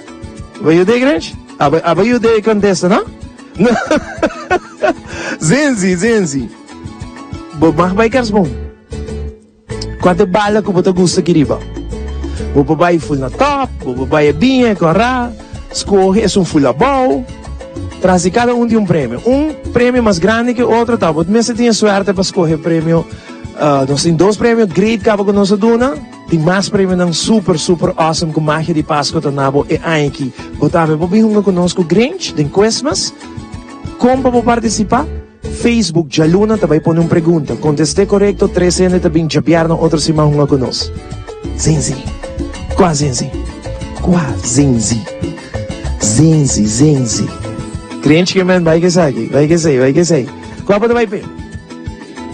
Abo yude, Grinch? Abo, abo yude contesta, no? No. Zenzi, Zenzi. Bo mag bai kerstboom. Kua ta e bala ku bo ta gusta aki riba? Bo por bai ful na top, bo por bai e biña, e kòrá. Skohe esun ful abou. Tras di kada un tin un premio. Un premio mas grandi ke otro ta bo mester tin e suerte pa skohe premio. Nos tin dos premio great kaba ku nos a duna. Tin mas premionan super super awesome ku Magia di Pasco ta na bo e aña aki. Bo tambe por bin hunga ku nos ku Grinch den Christmas. Kon pa bo partisipá? Facebook djaluna ta bai pone un pregunta. Kontest'é korekto, tres hende ta bin djabièrnè otro siman hunga ku nos. Zenzi. Kua Zenzi? Kua Zenzi? Zenzi, Zenzi. Grinch ke men bai k'esaki, bai k'esei, bai k'esei. Kua bo ta bai p'e?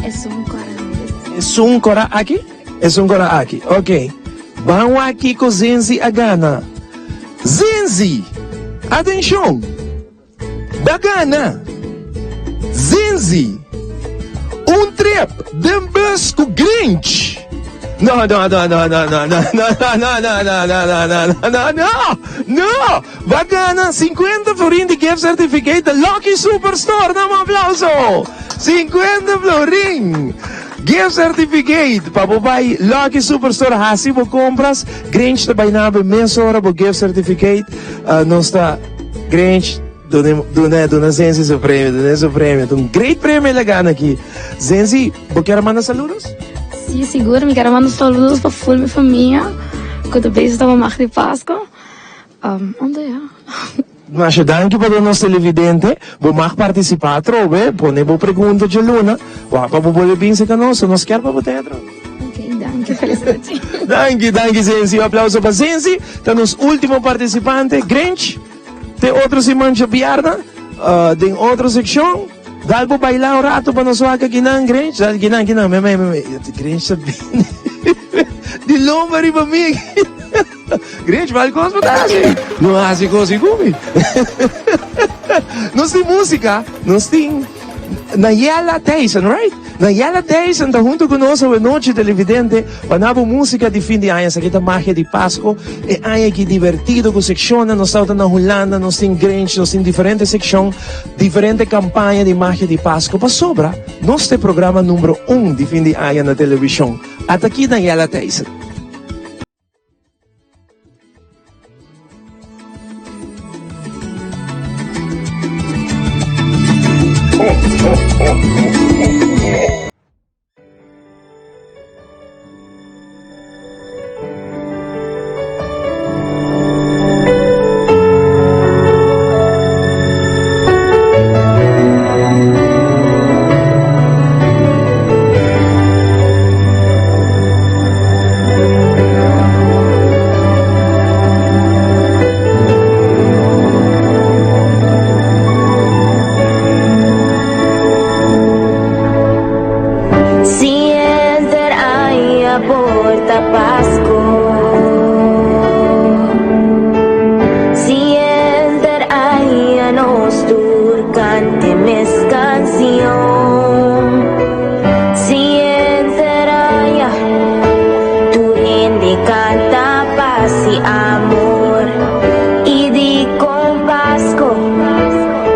Esun kora. Esun kora aki? Esun kora aki. Ok. Ban wak kiko Zenzi a gana. Zenzi! Atenshon! Ba gana! Zenzi! Un trip den bus ku Grinch! No, no, no, no, no, no, no, no, no, no, no, no, no, no, no, no, no, no! No! Ba gana 50 florin di gift certificate di Lucky Superstore! Dame un aplauso! 50 florin! Gift certificate pa bo bai Lucky Superstore hasi bo compras. Grinch ta bai nabe mesora bo gift certificate. Nos ta Grinch duna duna duna Zenzi su premio, duna su premio. Ta un great premio el a gana aki. Zenzi, bo kier a manda saludos? Sí, sigur. Mi kier a manda saludos pa full mi famia cu ta bezig ta pa Magia di Pasco. Anto ya. Masha danki pa nos televidente. Bo mag participa atrobe. Pone bo pregunta djaluna. Wak pa bo bolbe binse ka nos. Nos kier pa bo ten atrobe. Ok, danki. Feliz nochi. Danki, danki Zenzi. Un aplauso pa Zenzi. Ta nos ultimo participante. Grinch, te otro siman djabièrnè den otro seccion. Dal bo baila un rato pa nos wak akinan, Grinch. Dal kinan, kinan. Me, me, me. Grinch ta bini di lomba riba mi. Grinch, mal kos bo ta hasi. No hasi kos i ku mi. Nos tin músika, nos tin. Nayela Thijssen, right? Nayela Thijssen ta hunto ku nos awe nochi televidente pa na bo músika di fin di aña. Esaki ta Magia di Pasco. E aña aki divertido ku sekshonnan. Nos tabata na Hulanda, nos tin Grinch, nos tin diferente sekshon, diferente kampaña di Magia di Pasco. Pasobra nos ta e programa numero un di fin di aña na televishon. Ata aki Nayela Thijssen. Si henter aña por ta Pasco Si henter aña nos tur cante mes cancion Si henter aña tur hende canta paz y amor Y di con Pasco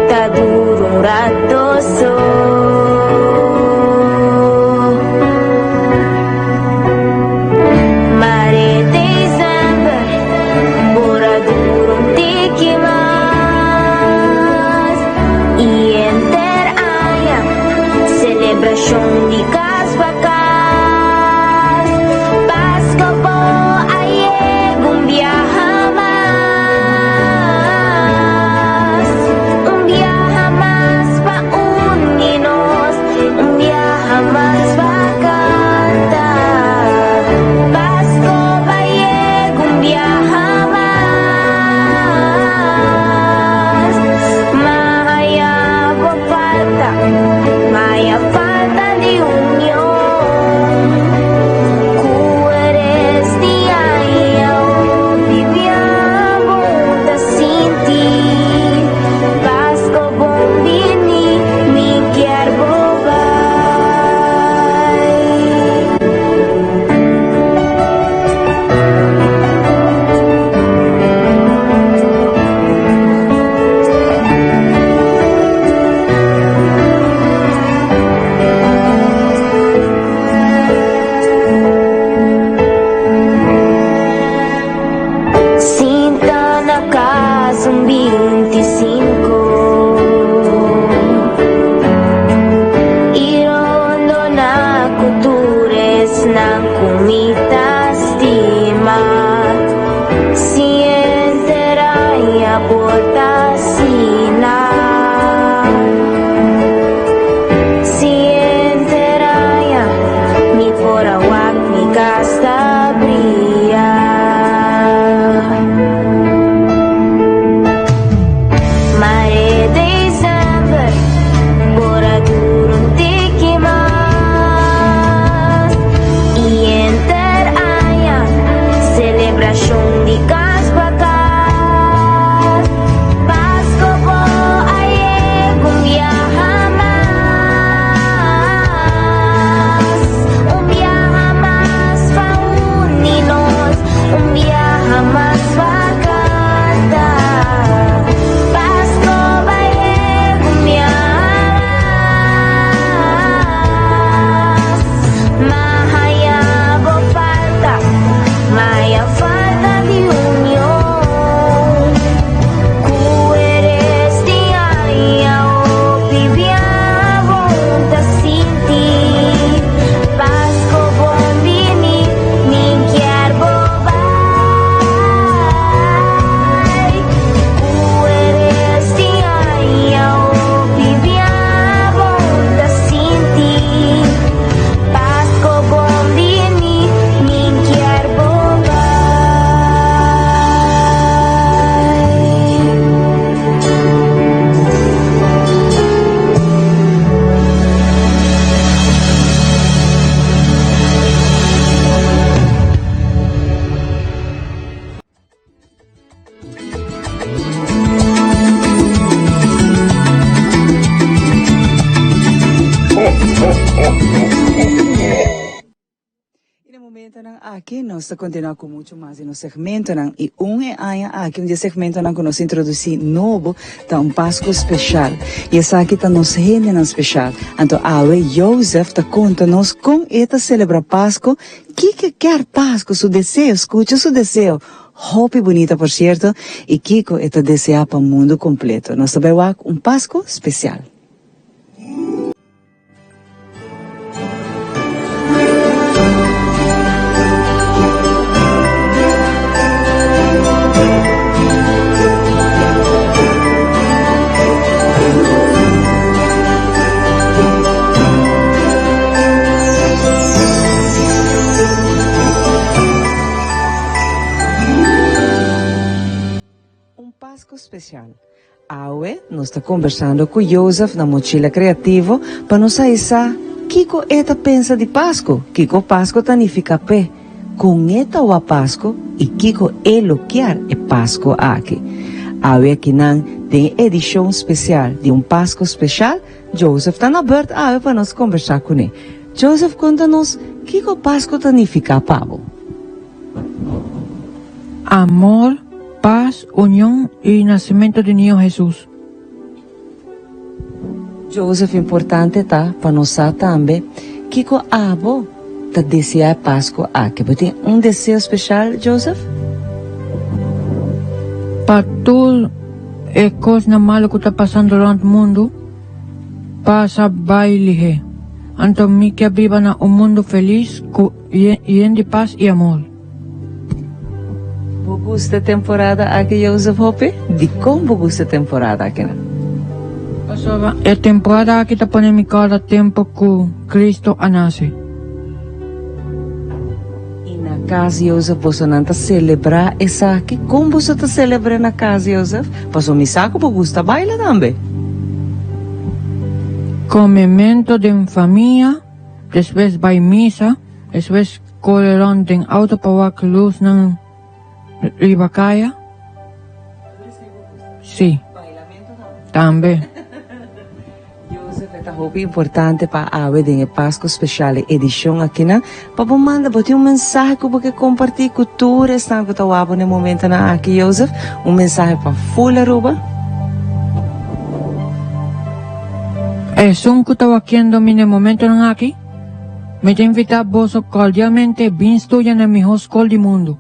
ta dura un rato so. Mare december por a dura un tiki mas y henter aña celebracion di cas pa cas. Pasco bo a yega un biaha mas, un biaha mas pa uni nos, un biaha mas pa canta. Pasco ba yega un biaha mas, maya bo falta, maya falta di union. ho, ho, ho, ho. Y na momentonan aki nos ta continua cu mucho mas di nos segmentonan y un e aña aki un di e segmentonan cu nos introduci nobo ta un Pasco special y esaki ta nos hendenan special. Anto awe Joseph ta conta nos con e ta celebra Pasco, kiko e kier Pasco, su deseo, scucha su deseo, hopi bunita por cierto, y kiko e ta desea pa mundo completo. Nos ta bay wak un Pasco special. Un Pasco special. Awe nos ta kombersando ku Jozef na Mochila Kreativo pa nos haña sa kiko e ta pensa di Pasku, kiko Pasku ta nifiká p'e, kon e ta wak Pasku i kiko e lo kier e Pasku aki. Awe akinan den e edishon spesial di Un Pasku Speshal, Jozef ta na bèrt awe pa nos kombersá kuné. Jozef konta nos kiko Pasku ta nifiká pa bo. Amor, paz, union y nacimento di Niño Hesus. Joseph importante ta pa nos sa tambe kiko abo ta desea e Pasco aki. Bo tin un deseo special Joseph? Pa tur e cosnan malo cu ta pasando rond mundo pasa bay lihe. Anto mi ke biba na un mundo feliz cu Yen di pas i amor. Bo gusta e temporada aki Joseph Hoppe? Dikon bo gusta e temporada akinan? Pasobra e temporada aki ta pone mi kòrda tempu ku Kristu a nase. I na kas Joseph bosonan ta selebrá esaki? Kon boso ta selebr'é na kas Joseph? Pasobra mi sa ku bo gusta baila tambe. Komemento den famia. Despues bai misa, despues kore rond den auto pa wak lusnan riba kaya. Si. Tambe. Joseph, e ta hopi importante pa awe den e Pasco Special e edicion akinan, pa bo manda bo tin un mensahe cu bo ke comparti cu tur esnan cu ta wak bo na e momentonan aki, Joseph, un mensahe pa full Aruba. Esun ku ta wakiendo mi n'e momentonan aki, mi ta invitá boso kordialmente bin studia n'e mihó skol di mundu.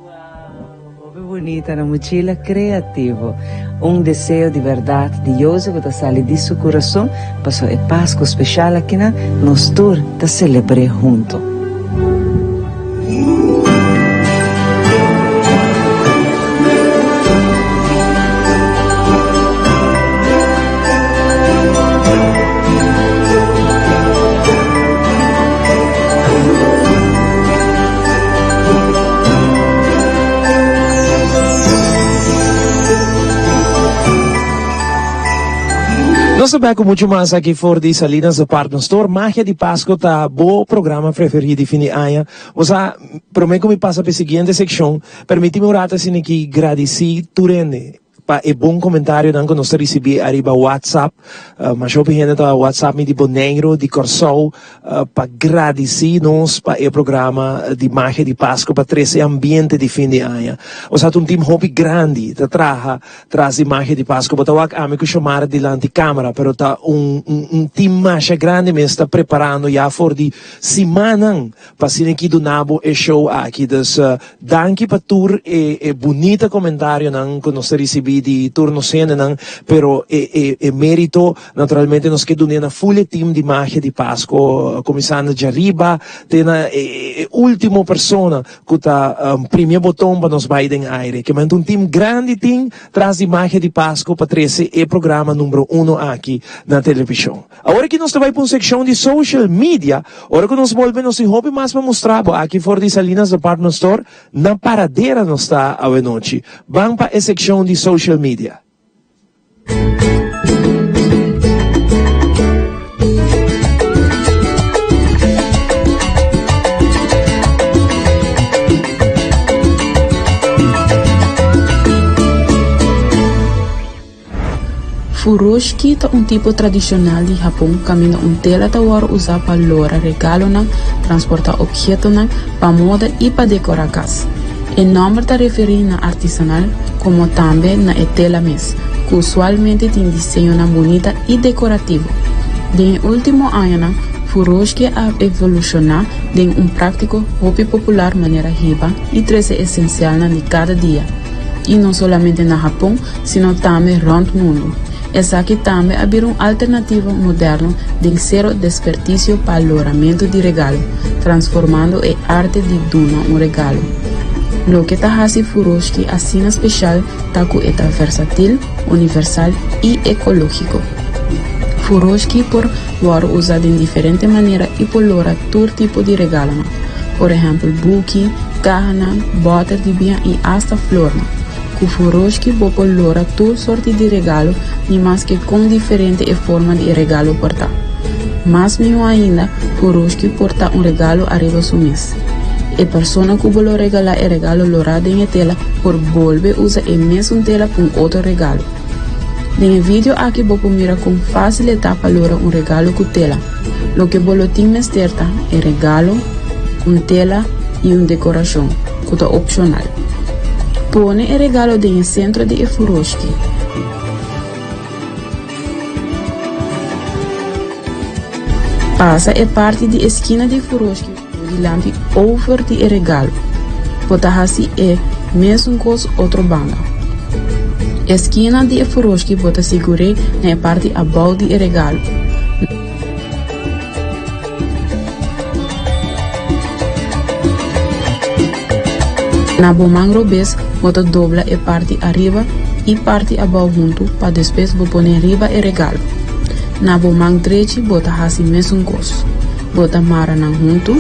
Wow, hopi bunita na muchila creativo. Un deseo di berdad di Jose cu ta sali di su curason paso e Pascu special akinan nos tur ta celebr'é hunto. Nos ta back cu mucho mas aki for di Salinas Department Store. Magia di Pasco ta bo programa preferi di fin di aña. Bo sa, prome cu mi pasa pa e siguiente seccion, permiti mi un rato asina aki gradici tur hende pa e bon comentarionan cu nos ta ricibi ariba WhatsApp. Masha hopi hende ta WhatsApp mi di Boneiru, di Corsou, pa gradici nos pa e programa di Magia di Pasco pa trece e ambiente di fin di aña. Bo sa ta un team hopi grandi ta traha Tras di magia di Pasco bo ta wak ami cu Xiomara dilanti camera pero ta un un team masha grandi mes ta preparando ya for di simannan pa asina ki duna bo e show aki dus danki pa tur e e bunita comentarionan cu nos ta ricibi di tur nos hendenan pero e e e merito naturalmente nos ke dun'e na full e team di magia di Pasco cuminsando djariba te na e e ultimo persona Ku ta primi e boton pa nos bai den aire. Ke manda un team grandi tin tras di Magia di Pasco pa trese e programa numero uno aki na televishon. Awor aki nos ta bai pa un sekshon di social media. Ora ku nos bolbe nos tin hopi mas pa mustra bo aki for di Salinas Department Store na Paradera nos ta awenochi. Ban pa e sekshon di social media. Furoshiki ta un tipo tradishonal di Hapon kaminda un tela ta wòrdu usá pa lora regalonan, transportá ophetonan pa moda i pa dekorá kas. E nòmber ta referí na artisanal komo tambe na e tela mes, ku usualmente tin diseñonan bunita i dekorativo. Den e último añanan, furoshiki a evolushoná den un práktiko hopi popular manera hiba i trese esensialnan di kada dia, i no solamente na Hapon, sino tambe rònt mundu. Esaki tambe a bira un alternativa moderno den sero despertisio pa loramentu di regalo, transformando e arte di duna un regalo. Loke ta hasi furoshki asina speshal ta ku e ta versatil, universal i ekológiko. Furoshki por wòrdu usa den diferente manera i por lora tur tipo di regalonan, por ehèmpel buki, kahanan, bòter di biña i asta flornan. Ku furoshki bo por lora tur sorti di regalo ni maske kon diferente e forma di e regalo por ta. Mas mihó ainda, furoshki por ta un regalo ariba su mes. E persona ku bo lo regalá e regalo lorá den e tela por bolbe usa e mesun tela pa un otro regalo. Den e video aki bo por mira kon fásil e ta pa lora un regalo ku tela. Loke bo lo tin mester ta e regalo, un tela i un dekorashon, ku ta opshonal. Pone e regalo den e sentro di e furoshki. Pasa e parti di e skina di furoshki por dilanti over di e regalo. Bo ta hasi e mesun kos otro banda. E skina di e furoshki bo ta sigur'é na e parti abou di e regalo. Na bo man robes bo ta dobla e parti ariba i parti abou huntu pa despues bo pone riba e regalo. Na bo man drechi bo ta hasi mesun kos. Bo ta mara nan huntu.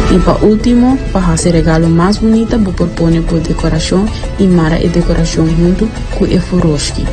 I pa ultimo, pa hasi regalo mas bunita bo por pone bo dekorashon i mara e dekorashon huntu ku e furoshki.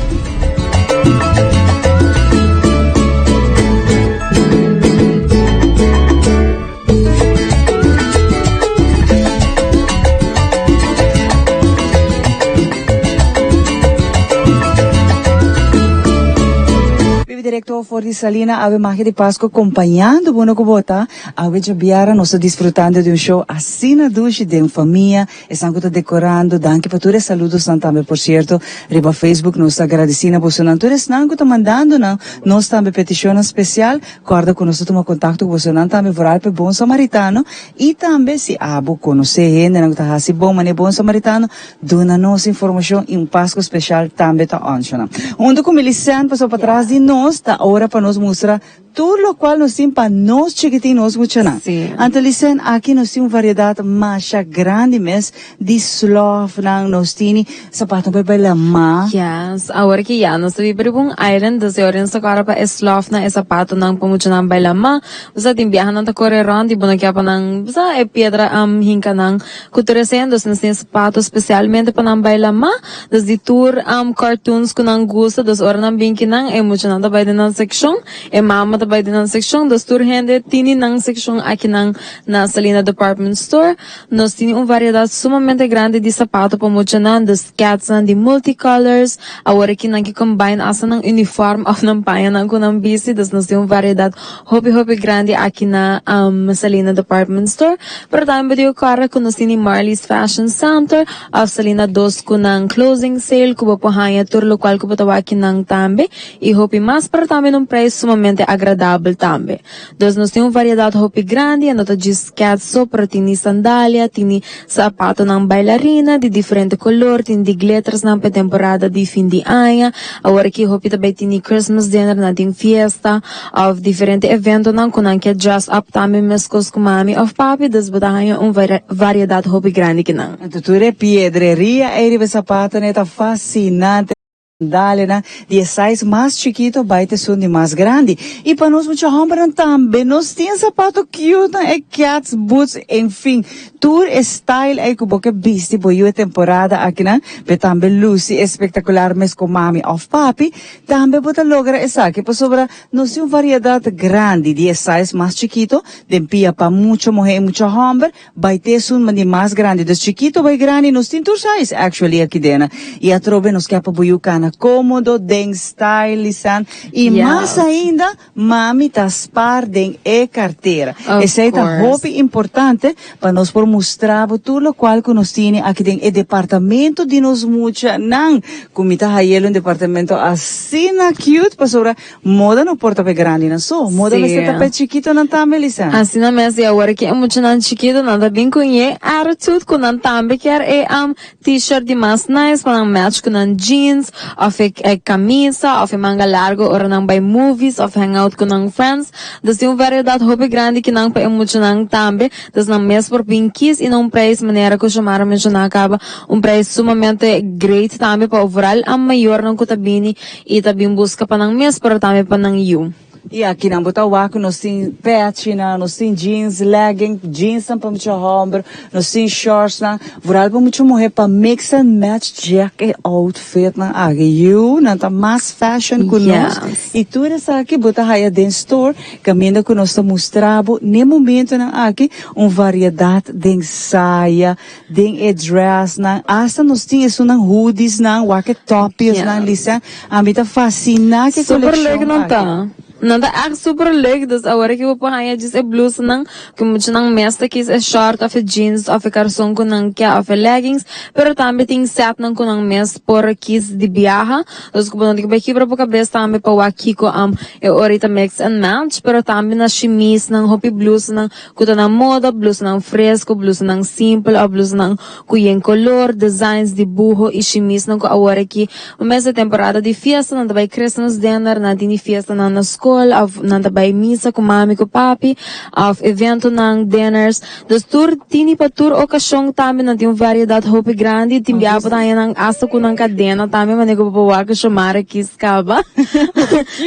Bibi directo for di Salina awe Magia di Pasco compañando bo no cu bo ta awe djabiara nos ta disfrutando di un show asina dushi den famia esnan cu ta decorando danki pa tur e saludosnan tambe por cierto riba Facebook nos ta agradeci na bosonan tur esnan cu ta mandando nan nos tambe peticionnan special Corda cu nos ta tuma contacto cu bosonan tambe vooral p'e bon samaritano y tambe si abo conoce hendenan cu ta haci bon manera bon samaritano duna nos informacion y un Pasco special tambe ta oncionan. Hunto cu Millicent pasobra patras di nos ta ora pa nos mustra tur locual nos tin pa nos chikitin nos muchanan. Anto Licen aki nos tin un variedad masha grandi mes Di slofnan nos tini sapatonan pa e bai lamá. Yes, awor ki ya nos ta biba riba un island, dus e ora nos ta kòrda pa e slofnan, e sapatonan pa muchanan bai lamá. Bo sa tin biaha nan ta kore rònt i bo no kia pa nan, bo sa, e piedra hinka nan ku tur esei. Dus nos tin e sapato spesialmente pa nan bai lamá. Dus di tur cartoons ku nan gusta, dus ora nan bin kinan e muchanan ta bai den nan sekshon, e mama ta bai den nan sekshon, dus tur hende tini nan sekshon akinan na Salina Department Store. Nos tin un variedat sumamente grandi di sapato pa muchanan, dus kètsnan di multicolors, awor aki nan ke combine asta nan uniform of nan pañanan ku nan bisti, dus nos tin un variedat hopi hopi grandi aki na Salina Department Store. Pero tambe bo tin ku kòrda ku nos tin di Marley's Fashion Center of Salina dos ku nan closing sale ku bo por haña tur lokual ku bo ta wak akinan tambe i hopi mas pero tambe na un prijs sumamente agradabel tambe. Dus nos tin un variedat hopi grandi, e no ta djis skèt so, pero tin di sandalia, tin di sapatonan bailarina di diferente kolor, tin di glittersnan pa e temporada di fin di aña. Awor aki hopi ta bai tin di Christmas dinner, nan tin fiesta òf diferente eventonan ku nan ke dress up tambe meskos ku mami òf papi, dus bo ta haña un variedat hopi grandi kinan. Anto tur e piedreria ei riba e sapatonan e ta fasinante. Dalenan di e size mas chikito bai te esun di mas grandi. I pa nos mucha hombernan tambe nos tin zapato cute nan, e cats boots, en fin, tur e style ei ku bo ke bisti bo yu e temporada akinan, pe tambe luci espectacular mes ku mami of papi, tambe bo ta logra esaki pasobra nos tin un variedad grandi di e size mas chikito den pia pa mucha muhe i mucha homber, Bai te esun di mas grandi. Dus chikito bai grandi nos tin tur size actually aki dena. Y atrobe nos ke pa bo yu cana comodo den style Lisanne. Y mas ainda mami ta spaar den e cartera. Esey ta hopi importante pa nos por mustra bo tur locual cu nos tini aki den e departamento di nos muchanan. Cu mi ta hayel un departamento asina cute pasobra Moda no por ta p'e grandinan so, moda mester ta p'e chikitonan tambe, Lisanne. Asina mes, i awor ki e muchanan chikitonan ta bin ku e attitude ku nan tambe kier e t-shirt di mas nice pa nan match ku nan jeans of e e kamisa of e manga largo ora nan bai movies of hang out ku nan friends. Dus tin un variedad hopi grandi kinan pa e muchanan tambe, dus nan mes por bin kies i na un prijs manera ku Xiomara menshoná kaba, un prijs sumamente great tambe pa overal a mayornan ku ta bini I ta bin buska pa nan mes, pero tambe pa nan yu. I aki nan bo ta wak ku nos tin pechinan, nos tin jeans, legging, jeansnan pa mucha hòmber, nos tin shortsnan, vooral pa mucha muhé pa mix and match djek e outfitnan aki. Yu, nan ta mas fashion ku nos. I tur esaki bo ta haya den store kaminda ku nos ta mustra bo n'e momentonan aki un variedat den saya, Den e dressnan, hasta nos tin esunnan hoodiesnan, wak e toppiesnan, Lisa. Ami ta fasciná ku e Super kolekshon leuk nan aki. ta. Nan ta ègt super leuk, dus awor aki bo por haña djis e blusanan ku muchanan mes ta kis e short òf e jeans òf e karson ku nan ke òf e leggings, pero tambe tin setnan ku nan mes por kis di biaha, dus ku bo no tin ku bai kibra bo kabes tambe pa wak kiko e ora ei ta mix and match, pero tambe na shimisnan, hopi blusanan Ku ta na moda, blusnan fresku, blusnan simpel òf blusnan ku yen kolor, designs, dibuho i shimisnan ku awor aki un mes e temporada di fiesta, nan ta bai Christmas dinner, nan tin di fiestanan na skol òf nan ta bai misa ku mami ku papi òf eventonan, dinners. Dus tur tini pa tur okashon tambe nan tin un variedat hopi grandi, tin bia bo ta haña nan asta ku nan kadena tambe manera ku bo por wak Shomara kis kaba.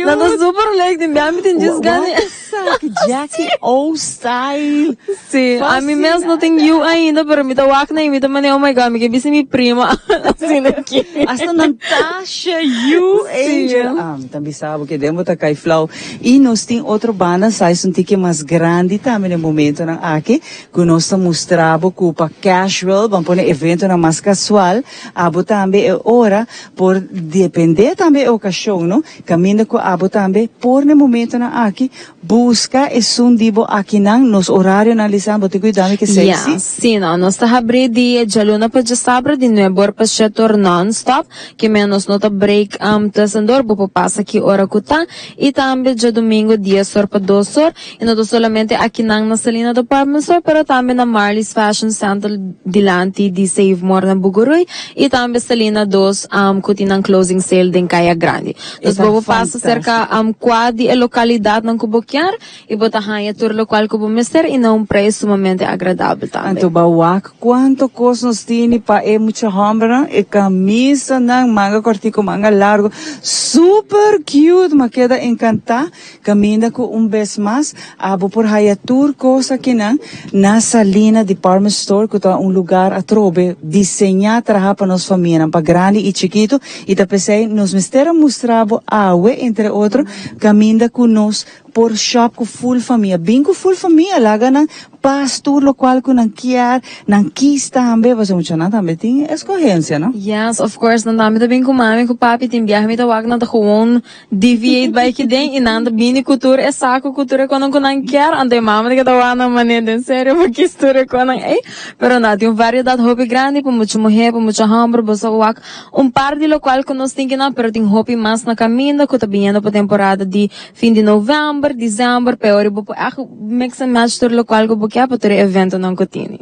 Nan ta super leuk, tin bia mi tin djis gana. Esaki Jackie O style. Sí, ami mes no tin yu ainda, pero mi ta wak na i mi ta mane, oh my God, mi ke bisa mi prima asina aki. Hasta nan tasha yu, Angel. Ah, mi ta bisa bo ke den bo ta kai flauw. I nos tin otro banda size un tiki mas grandi tambe na e momentonan aki, ku nos ta mustra bo ku pa casual, ban pone eventonan mas casual, abo tambe e ora por depende tambe e ocasion, no? Kaminda ku abo tambe por na e momentonan aki buska esun di bo akinan. Nos orarionan Lisan bo tin ku yuda mi ke sei Ya, si? si no. Nos ta habrí di djaluna pa djasabra di nuebe or pa shete or non-stop. Ke men nos no ta break tussendoor. Bo por pasa ki ora ku ta. I tambe djadumingu dies or pa dos or. I no ta solamente akinan na Salina Department Store pero tambe na Marley's Fashion Center dilanti di Save More na Bugurui i tambe Salina dos ku tin nan closing sale den Kaya Grandi. Dus bo por pasa serka kua di e lokalidatnan ku bo kier i bo ta haña tur lokual ku bo mester i na un preis sumamente agradabel tambe. Anto bo a wak kuantu kos nos tini pa e mucha hòmbernan, e kamisanan, manga kòrtiku, manga largu, super cute, m'a keda enkantá. Caminda cu un bes mas abo por haya tur cos akinan na Salina Department Store cu ta un lugar atrobe diseña traha pa nos famianan pa grandi y chikito y ta pesey nos mester a mustra bo awe entre otro caminda cu nos por shop cu full famia bin cu full famia laga nan pas tur locual cu nan kier nan kies tambe pasobra muchanan tambe tin escogencia no. Yes of course nan tambe ta bin cu mami cu papi tin biaha mi ta wak nan ta gewoon Deviate bai kiden i nan ta bini ku tur e saku ku tur e konan ku nan kier, anto e mama ta keda wak nan manera den serio bo kis tur e konan ei? Pero no, tin un variedat hopi grandi pa mucha muher, pa mucha homber, bo sa wak un par di lokual ku nos tin kinan, pero tin hopi mas na kaminda ku ta biniendo pa temporada di fin di november, december, peor i bo por ègt mix and match tur lokual ku bo kier pa tur e eventonan ku tini.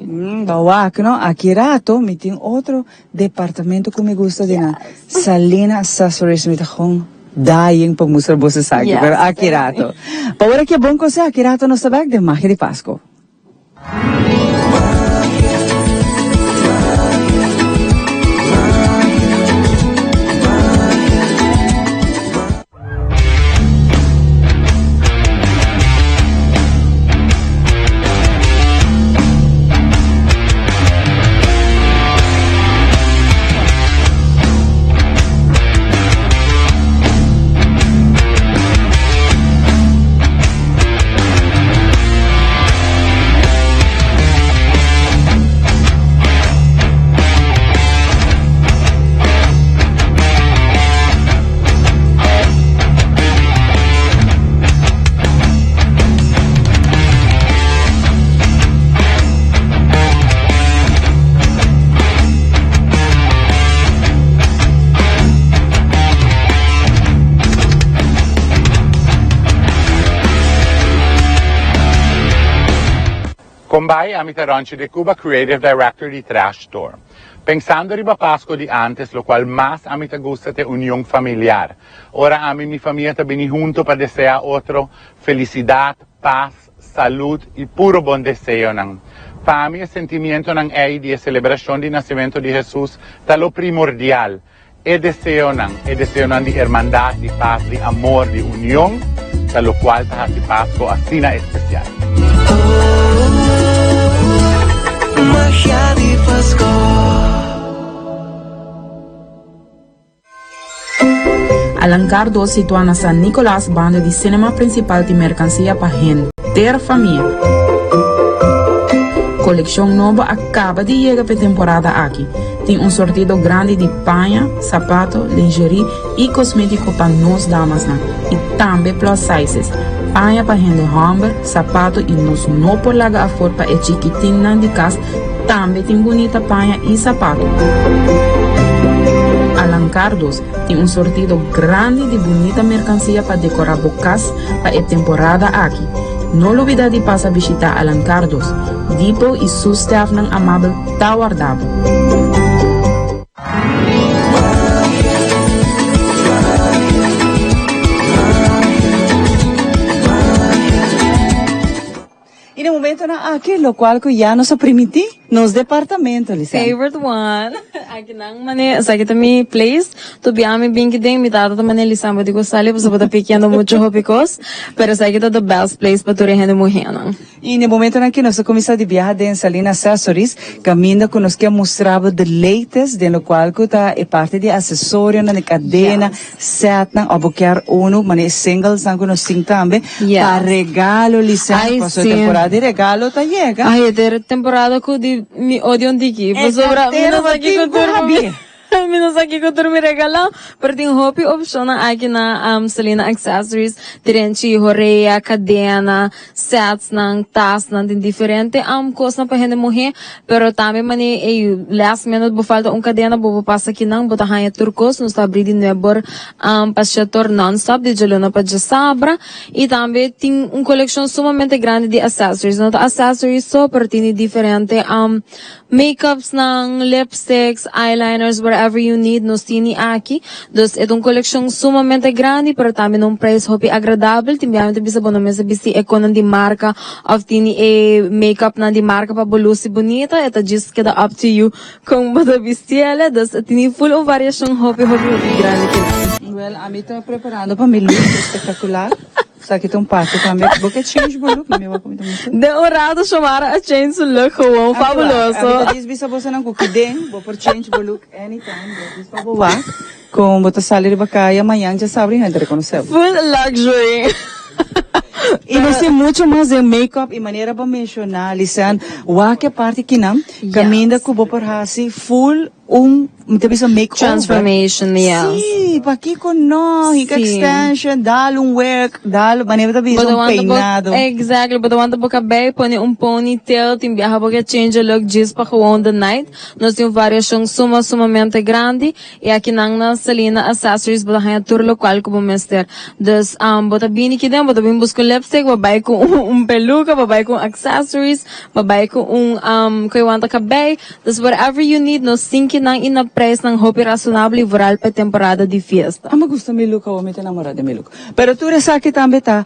Bo wak no, aki rato mi tin otro Departamento cu mi gusta di nan. Salina Accessories mi ta gewoon dying pa mustra boso esaki, pero aki rato. Pa ora ki e bon cose, aki rato nos ta bek den Magia di Pasco. Con bai, ami ta Ronchi de Cuba, Creative Director di Trash Store. Pensando riba Pasco di antes, locual mas ami ta gusta t'e union familiar. Ora ami y mi famia ta bini hunto pa desea otro felicidad, paz, salud y puro bon deseonan. Pa mi e sentimientonan ey di e celebracion di nacimento di Jesus ta lo primordial. E deseonan, e deseonan di hermandad, di paz, di amor, di union, ta locual ta haci Pasco asina especial. Magia di Pasco. Alancardo situá na San Nicolas banda di Cinema Principal tin mercancia pa henter famia. Coleccion nobo a caba di yega p'e temporada aki. Tin un sortido grandi di paña, sapato, lingerie y cosmetico pa nos damasnan y tambe plus sizes, paña pa hende homber, sapato y nos no por laga afor pa e chikitinnan di cas Tambe tin bunita paña i sapato. Alancardos tin un sortido grandi di bunita merkansia pa dekorá bo kas pa e temporada aki. No lubidá di pasa bishitá Alancardos. Dipo i su stèfnan amabel ta warda bo. Y na momentonan aki locual cu ya nos a primiti nos departamento, Lisette. Favorite one. Aki nan mane, esaki ta mi place. Tu bia mi bin ki den, mi tata ta mane Lisan bo di cu sali pasobra bo ta pikiando mucho hopi cos. Pero esaki ta the best place pa tur e hende muhernan. Y na e momentonan aki nos a cuminsa di biaha den Salina Accessories, caminda cu nos kier mustra bo the latest den locual cu ta e parti di accesorionan, di cadena. Setnan of bo kier unu manera e singlesnan ku nos tin tambe pa regalo Lisette pasobra e temporada di regalo ta yega. Ay e temporada ku di mi odio un tiki pasobra mi no sa kiko tur mi no sa kiko tur mi regala pero tin hopi opshonnan aki na Selena Accessories tirenchi horea kadena setsnan tasnan tin diferente kosnan pa hende muhé pero tambe manera ey last minute bo falta un kadena bo por pasa akinan bo ta haña tur kos nos ta abrí di nuebor pa shetor non stop di djaluna pa djasabra y tambe tin un kolekshon sumamente grandi di accessories no ta accessories so pero tin di diferente Makeupsnan, lipsticks, eyeliners, whatever you need nos tini aki. Dus e ta un coleccion sumamente grandi pero tambe na un prijs hopi agradabel. Tin biaha mi ta bisa bo no mester bisti e conan di marca of tini e makeupnan di marca pa bo luci bunita. E ta djis keda up to you con bo ta bisti ele. Dus e tini full un variacion hopi hopi hopi grandi kinan. Well, ami ta preparando pa mi look espectacular. Esaki ta un parti tambe. Bo ke change bo look? Mi wak mi ta mucho. Den un rato Xiomara a change su look gewoon fabuloso. Ami ta djis bisa bosonan ku kiden bo por change bo look anytime. Bo djis pa bo wak kon bo ta sali riba kaya mañan dja sabri hende rekonosé bo. Full luxury. I nos tin mucho mas den makeup i manera bo menshoná Lisanne wak e parti kinan kaminda ku bo por hasi full Un, mi ta bisa makeover. Transformation, yes. Sí, pakiko no? Hinka Sí. extension, dal un wig, dal, manera bo ta bisa, Bo ta un wanta bo, peinado. exactly, bo ta wanta bo kabei, pone un ponytail, tin biaha bo ke change e look djis pa gewoon the night. Nos tin un variacion suma, sumamente grandi y akinan na Selena Accessories bo ta haña tur locual cu bo mester. Dus, bo ta bini kiden, bo ta bin busca un lipstick, bo bai cu un peluca, bo bai cu un accessories, bo bai cu un, cu e wanta kabei. Dus whatever you need nos tin ki nan y na prijsnan hopi razonabel y vooral pa e temporada di fiesta. A mi gusta mi look awor mi ta enamora di mi look. Pero tur esaki tambe ta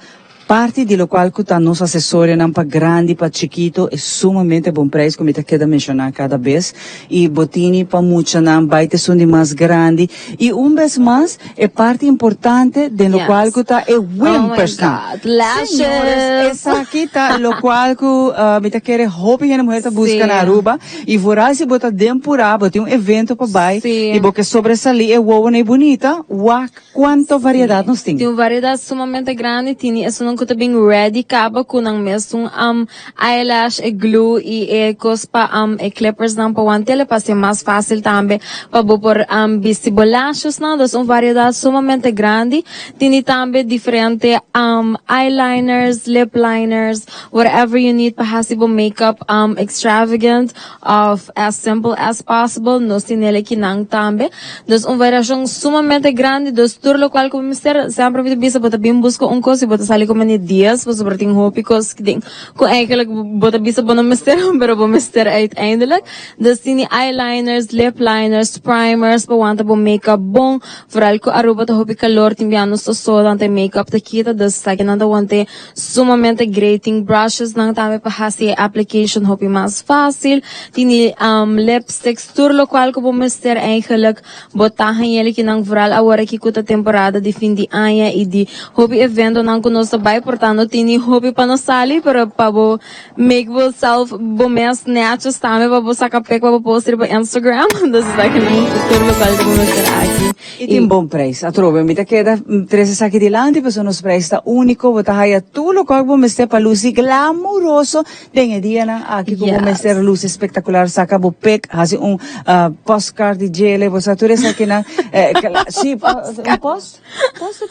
parti di locual cu ta nos asesorionan pa grandi pa chikito e sumamente bon prijs cu mi ta keda menciona cada bes y bo tini pa muchanan bay ta esun di mas grandi y un bes mas e parti importante den locual cu ta e wimpersnan. Señores, esaki ta locual cu mi ta kere hopi hende muher ta busca na Aruba y vooral si bo ta den pura, bo tin un evento pa bay y bo ke sobresali e wowonan y bunita, wak cuanto variedad nos tin. Tin un variedad sumamente grandi, tini esunnan cu ta bin ready caba cu nan mesun eyelash, e glue y e cos pa e clippersnan pa wantele pa haci mas facil tambe pa bo por bisti bo lashesnan, dus un variedad sumamente grandi. Tini tambe diferente eyeliners, lip liners, whatever you need pa haci bo makeup extravagant of as simple as possible, nos tin el ekinan tambe. Dus un variacion sumamente grandi, dus tur locual cu bo mester, semper mi ta bisa bo ta bin busca un cos y bo ta sali cu manera. mane 10 pasobra tin hopi kos den ku eigenlijk bo ta bisa bo no mester pero bo mester uiteindelijk. Dus tin di eyeliners, lip liners, primers pa wanta bo makeup bon. Vooral ku Aruba ta hopi kalor tin bia nos ta soda anto e makeup ta kita dus esaki nan ta want'e sumamente great. Tin brushes nan tambe pa hasi e application hopi mas fácil. Tin di lipsticks tur lokual ku bo mester eigenlijk Bo ta haña el kinan vooral awor aki ku ta temporada di fin di aña i di hopi eventonan ku nos ta bai por ta no tin ni hopi pa nos sali pero pa bo make bo self bo mes netjes tambe pa bo saka pic pa bo post riba Instagram dus esakinan tur lokual ku bo mester aki. I tin bon prijs atrobe mi ta keda trese esaki dilanti pasobra nos prijs ta uniko bo ta haya tur lokual ku bo mester pa lusi glamuroso Den e dianan aki ku bo mester lusi spektakular saka bo pek hasi un postcard di djele bo sa tur esakinan si un post post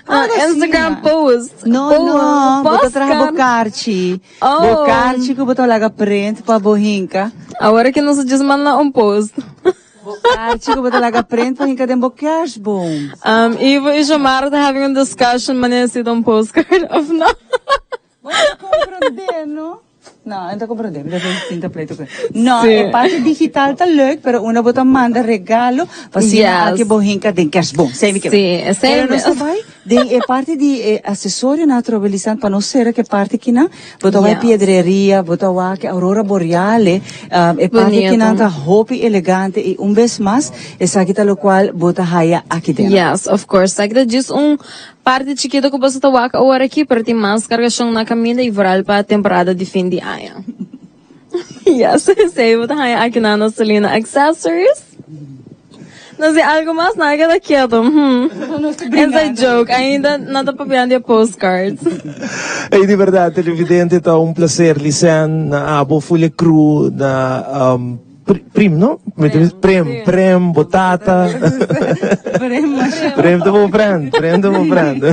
ta Instagram post no no bo ta traha bo karchi bo karchi ku bo ta laga print pa bo hinka awor ke nos a djis manda un post bo karchi ku bo ta laga print pa hinka den bo kerstboom. Ivo i Xiomara ta having a discussion manera si ta un postcard of no. Bo ta comprende, no? No, no ta comprende. Mi ta sinta pleito cu No, sí. e parte digital ta leuk, pero una bo ta manda regalo pa sina yes. bo hinka den kerstboom. Sei mi ke. Sí, sei mi. Pero no bai den e parte di e accesorio na trobelisant pa no sera ke parte kina, bo ta yes. piedreria, bo ta wak aurora boreale, um, e parte kina ta hopi elegante y un bes mas, esaki ta lo cual bo ta haya aki den. Yes, of course. Esaki ta just un Parti chikito ku boso ta wak awor aki, pero tin mas kargashon na kaminda i vooral pa temporada di fin di aña. Yes, esei bo ta haña aki na nos Selena Accessories. No si algo mas, nan a keda keto. Hmm. Inside joke, ainda nan ta papiando di e postcards. Ey, di berdad, televidente, ta un placer, Lisanne, na abo, Fulia Crew, na um, Prim, no? Prem, prem, bo tata. Prem ta bo friend, prem ta bo friend.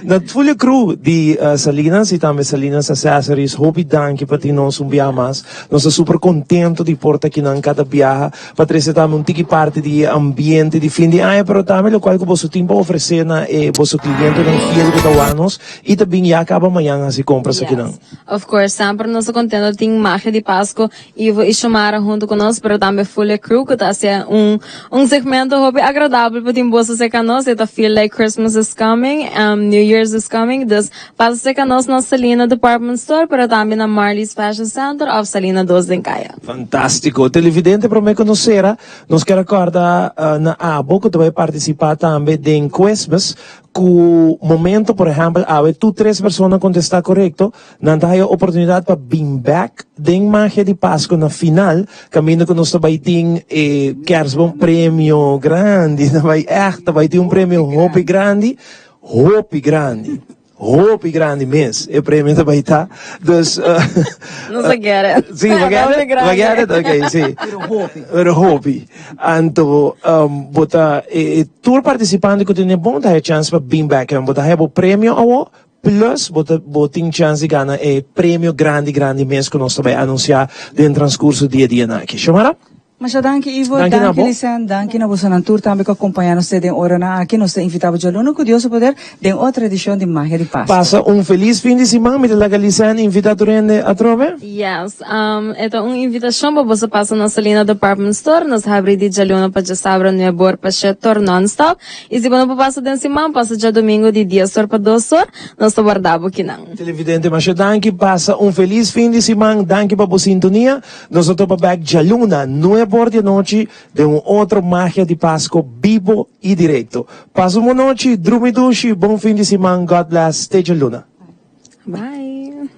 Na Fulia Crew di Salinas y tambe Salinas Accessories, hopi danki pa tin nos un biaha mas. Nos ta super contento di por ta kinan cada biaha pa trece tambe un tiki parti di e ambiente di fin di aña, pero tambe locual cu boso tin pa ofrece na e boso clientenan fiel cu ta wak nos y ta bin ya caba mañan haci compras akinan. Of course, semper nos ta contento tin magia di Pasco Ivo y Xiomara hunto cu nos, pero tambe Full Crew cu ta hacia un un segmento hopi agradabel pa tin boso cerca nos. E ta feel like Christmas is coming, New Year's is coming. Dus pasa cerca nos na Salina Department Store, pero tambe na Marley's Fashion Center of Salina Dos den Caya. Fantastico. Televidente prome cu nos cera, nos kier a corda na abo cu ta bay participa tambe den Quizmas cu momento, por ehempel, awe tur tres persona contesta corecto, Nan ta haya oportunidat pa bin bek den Magia di Pasco na final, kaminda ku nos ta bai tin e kerstboom premio grandi. Ta bai ègt, ta bai tin un premio hopi grandi, hopi grandi, hopi grandi mes e premio ta bai ta. Dus, Nos a get it. Sí, bo get it? Bo get it? Ok, sí. Pero hopi. Pero hopi. Anto, bo ta, e tur partisipante ku tene bon ta haya chèns pa bin bek. Bo ta haya bo premio awo, Plus bo ta bo tin chans di gana e premio grandi grandi mes ku nos ta bai anunsiá den transkurso di e dianan aki. Xiomara? Masha danki Ivo, Danki na danki bo. Lisanne, danki na bosonan tur tambe ku a kompañá nos te den oranan aki. Nos ta invitá bo djaluna ku Dios su poder den otro edishon di Magia di Pasku. Pasa un felis fin di siman. Mi ta laga Lisanne invitá tur hende atrobe. Yes, e ta un invitashon pa boso pasa na Salina Department Store. Nos habri di djaluna pa djasabra nuebor pa shetor nonstop. I si bo no por pasa den siman, pasa djadumingu di dies or pa dos or, nos ta warda bo kinan. Televidente masha danki, pasa un felis fin di siman, danki pa bo sintonia, nos ta topa bek djaluna nuebe or di anochi den un otro Magia di Pasco bibo i direkto. Pasa un bon nochi, drumi dushi, bon fin di siman, God bless, te djaluna. Bye.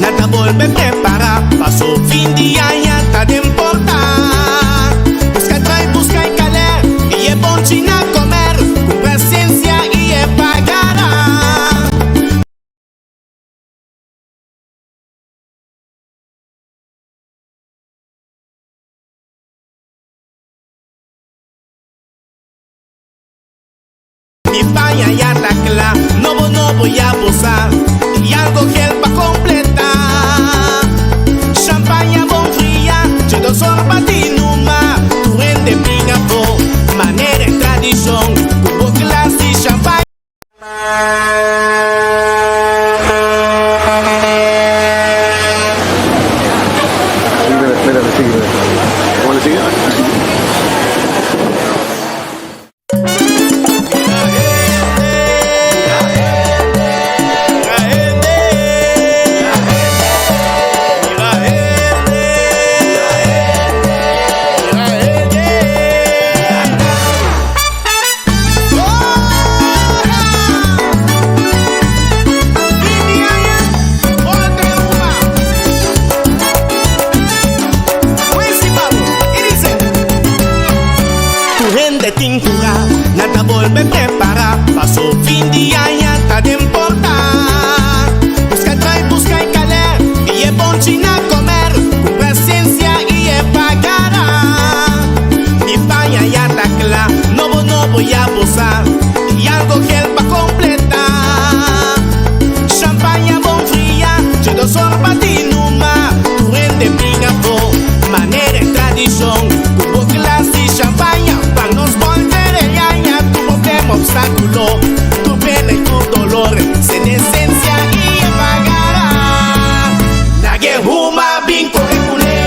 Nan ta bolbe prepara paso fin di aña ta den porta. Busca trai, busca e caler y e bonchi na comer cu presencia y e pagará. Mi paña ya ta kla, nobo nobo ya bo sa y algo gel pa completa. Champaña bon fria, dje dos or pa di numa. Tur hende bin afo, manera e tradicion, cu bo glas di champaña. Tur hende tin cura, nan ta bolbe prepara, paso fin di aña ta den porta. Busca trai, busca e caler, y e bonchi na comer, cu presencia y e pagará. Mi paña ya ta cla, nobo nobo ya bo sa, y algo gel pa completa. Champaña bon fria, dje dos or pa di numa, tur hende bin afo, manera e tradicion, cu bo glas di champaña, pa nos bolbe e aña, tur problema, obstaculo, tur pena y tur dolor, sin esencia y e pagará. Lag'e huma bin coge cune.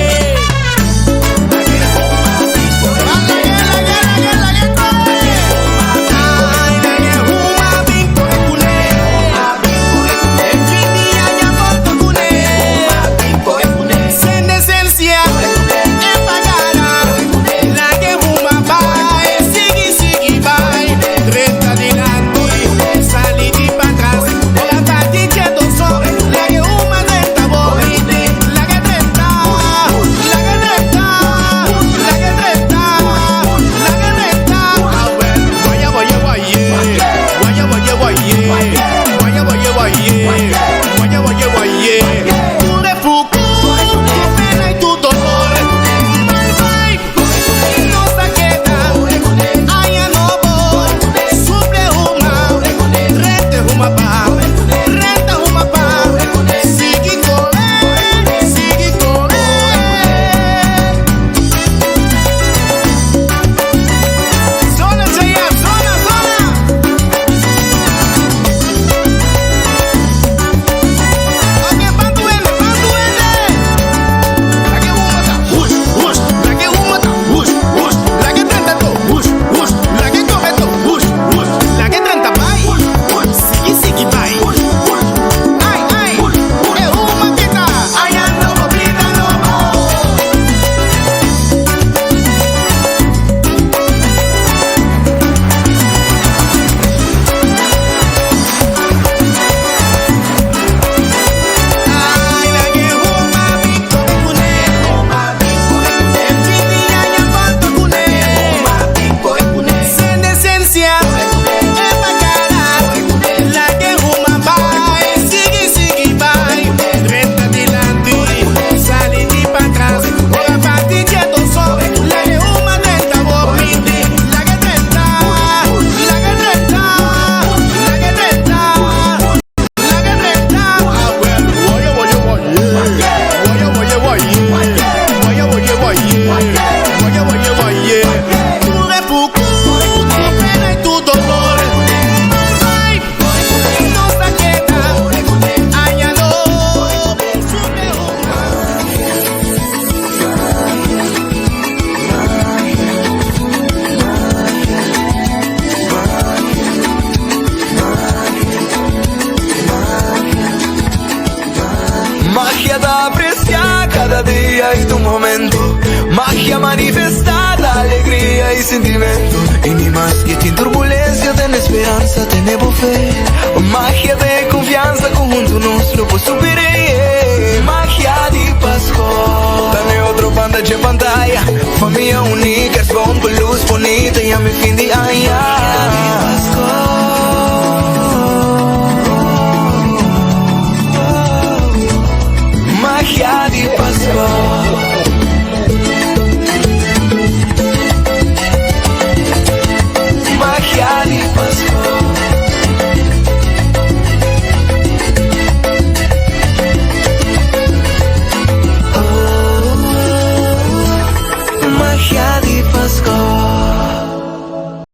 Magia ta aprecia cada dia y tur momento Magia manifesta ta alegria y sentimento Y ni maske tin turbulencia tene speransa tene bo fe Magia ta e confiansa cu.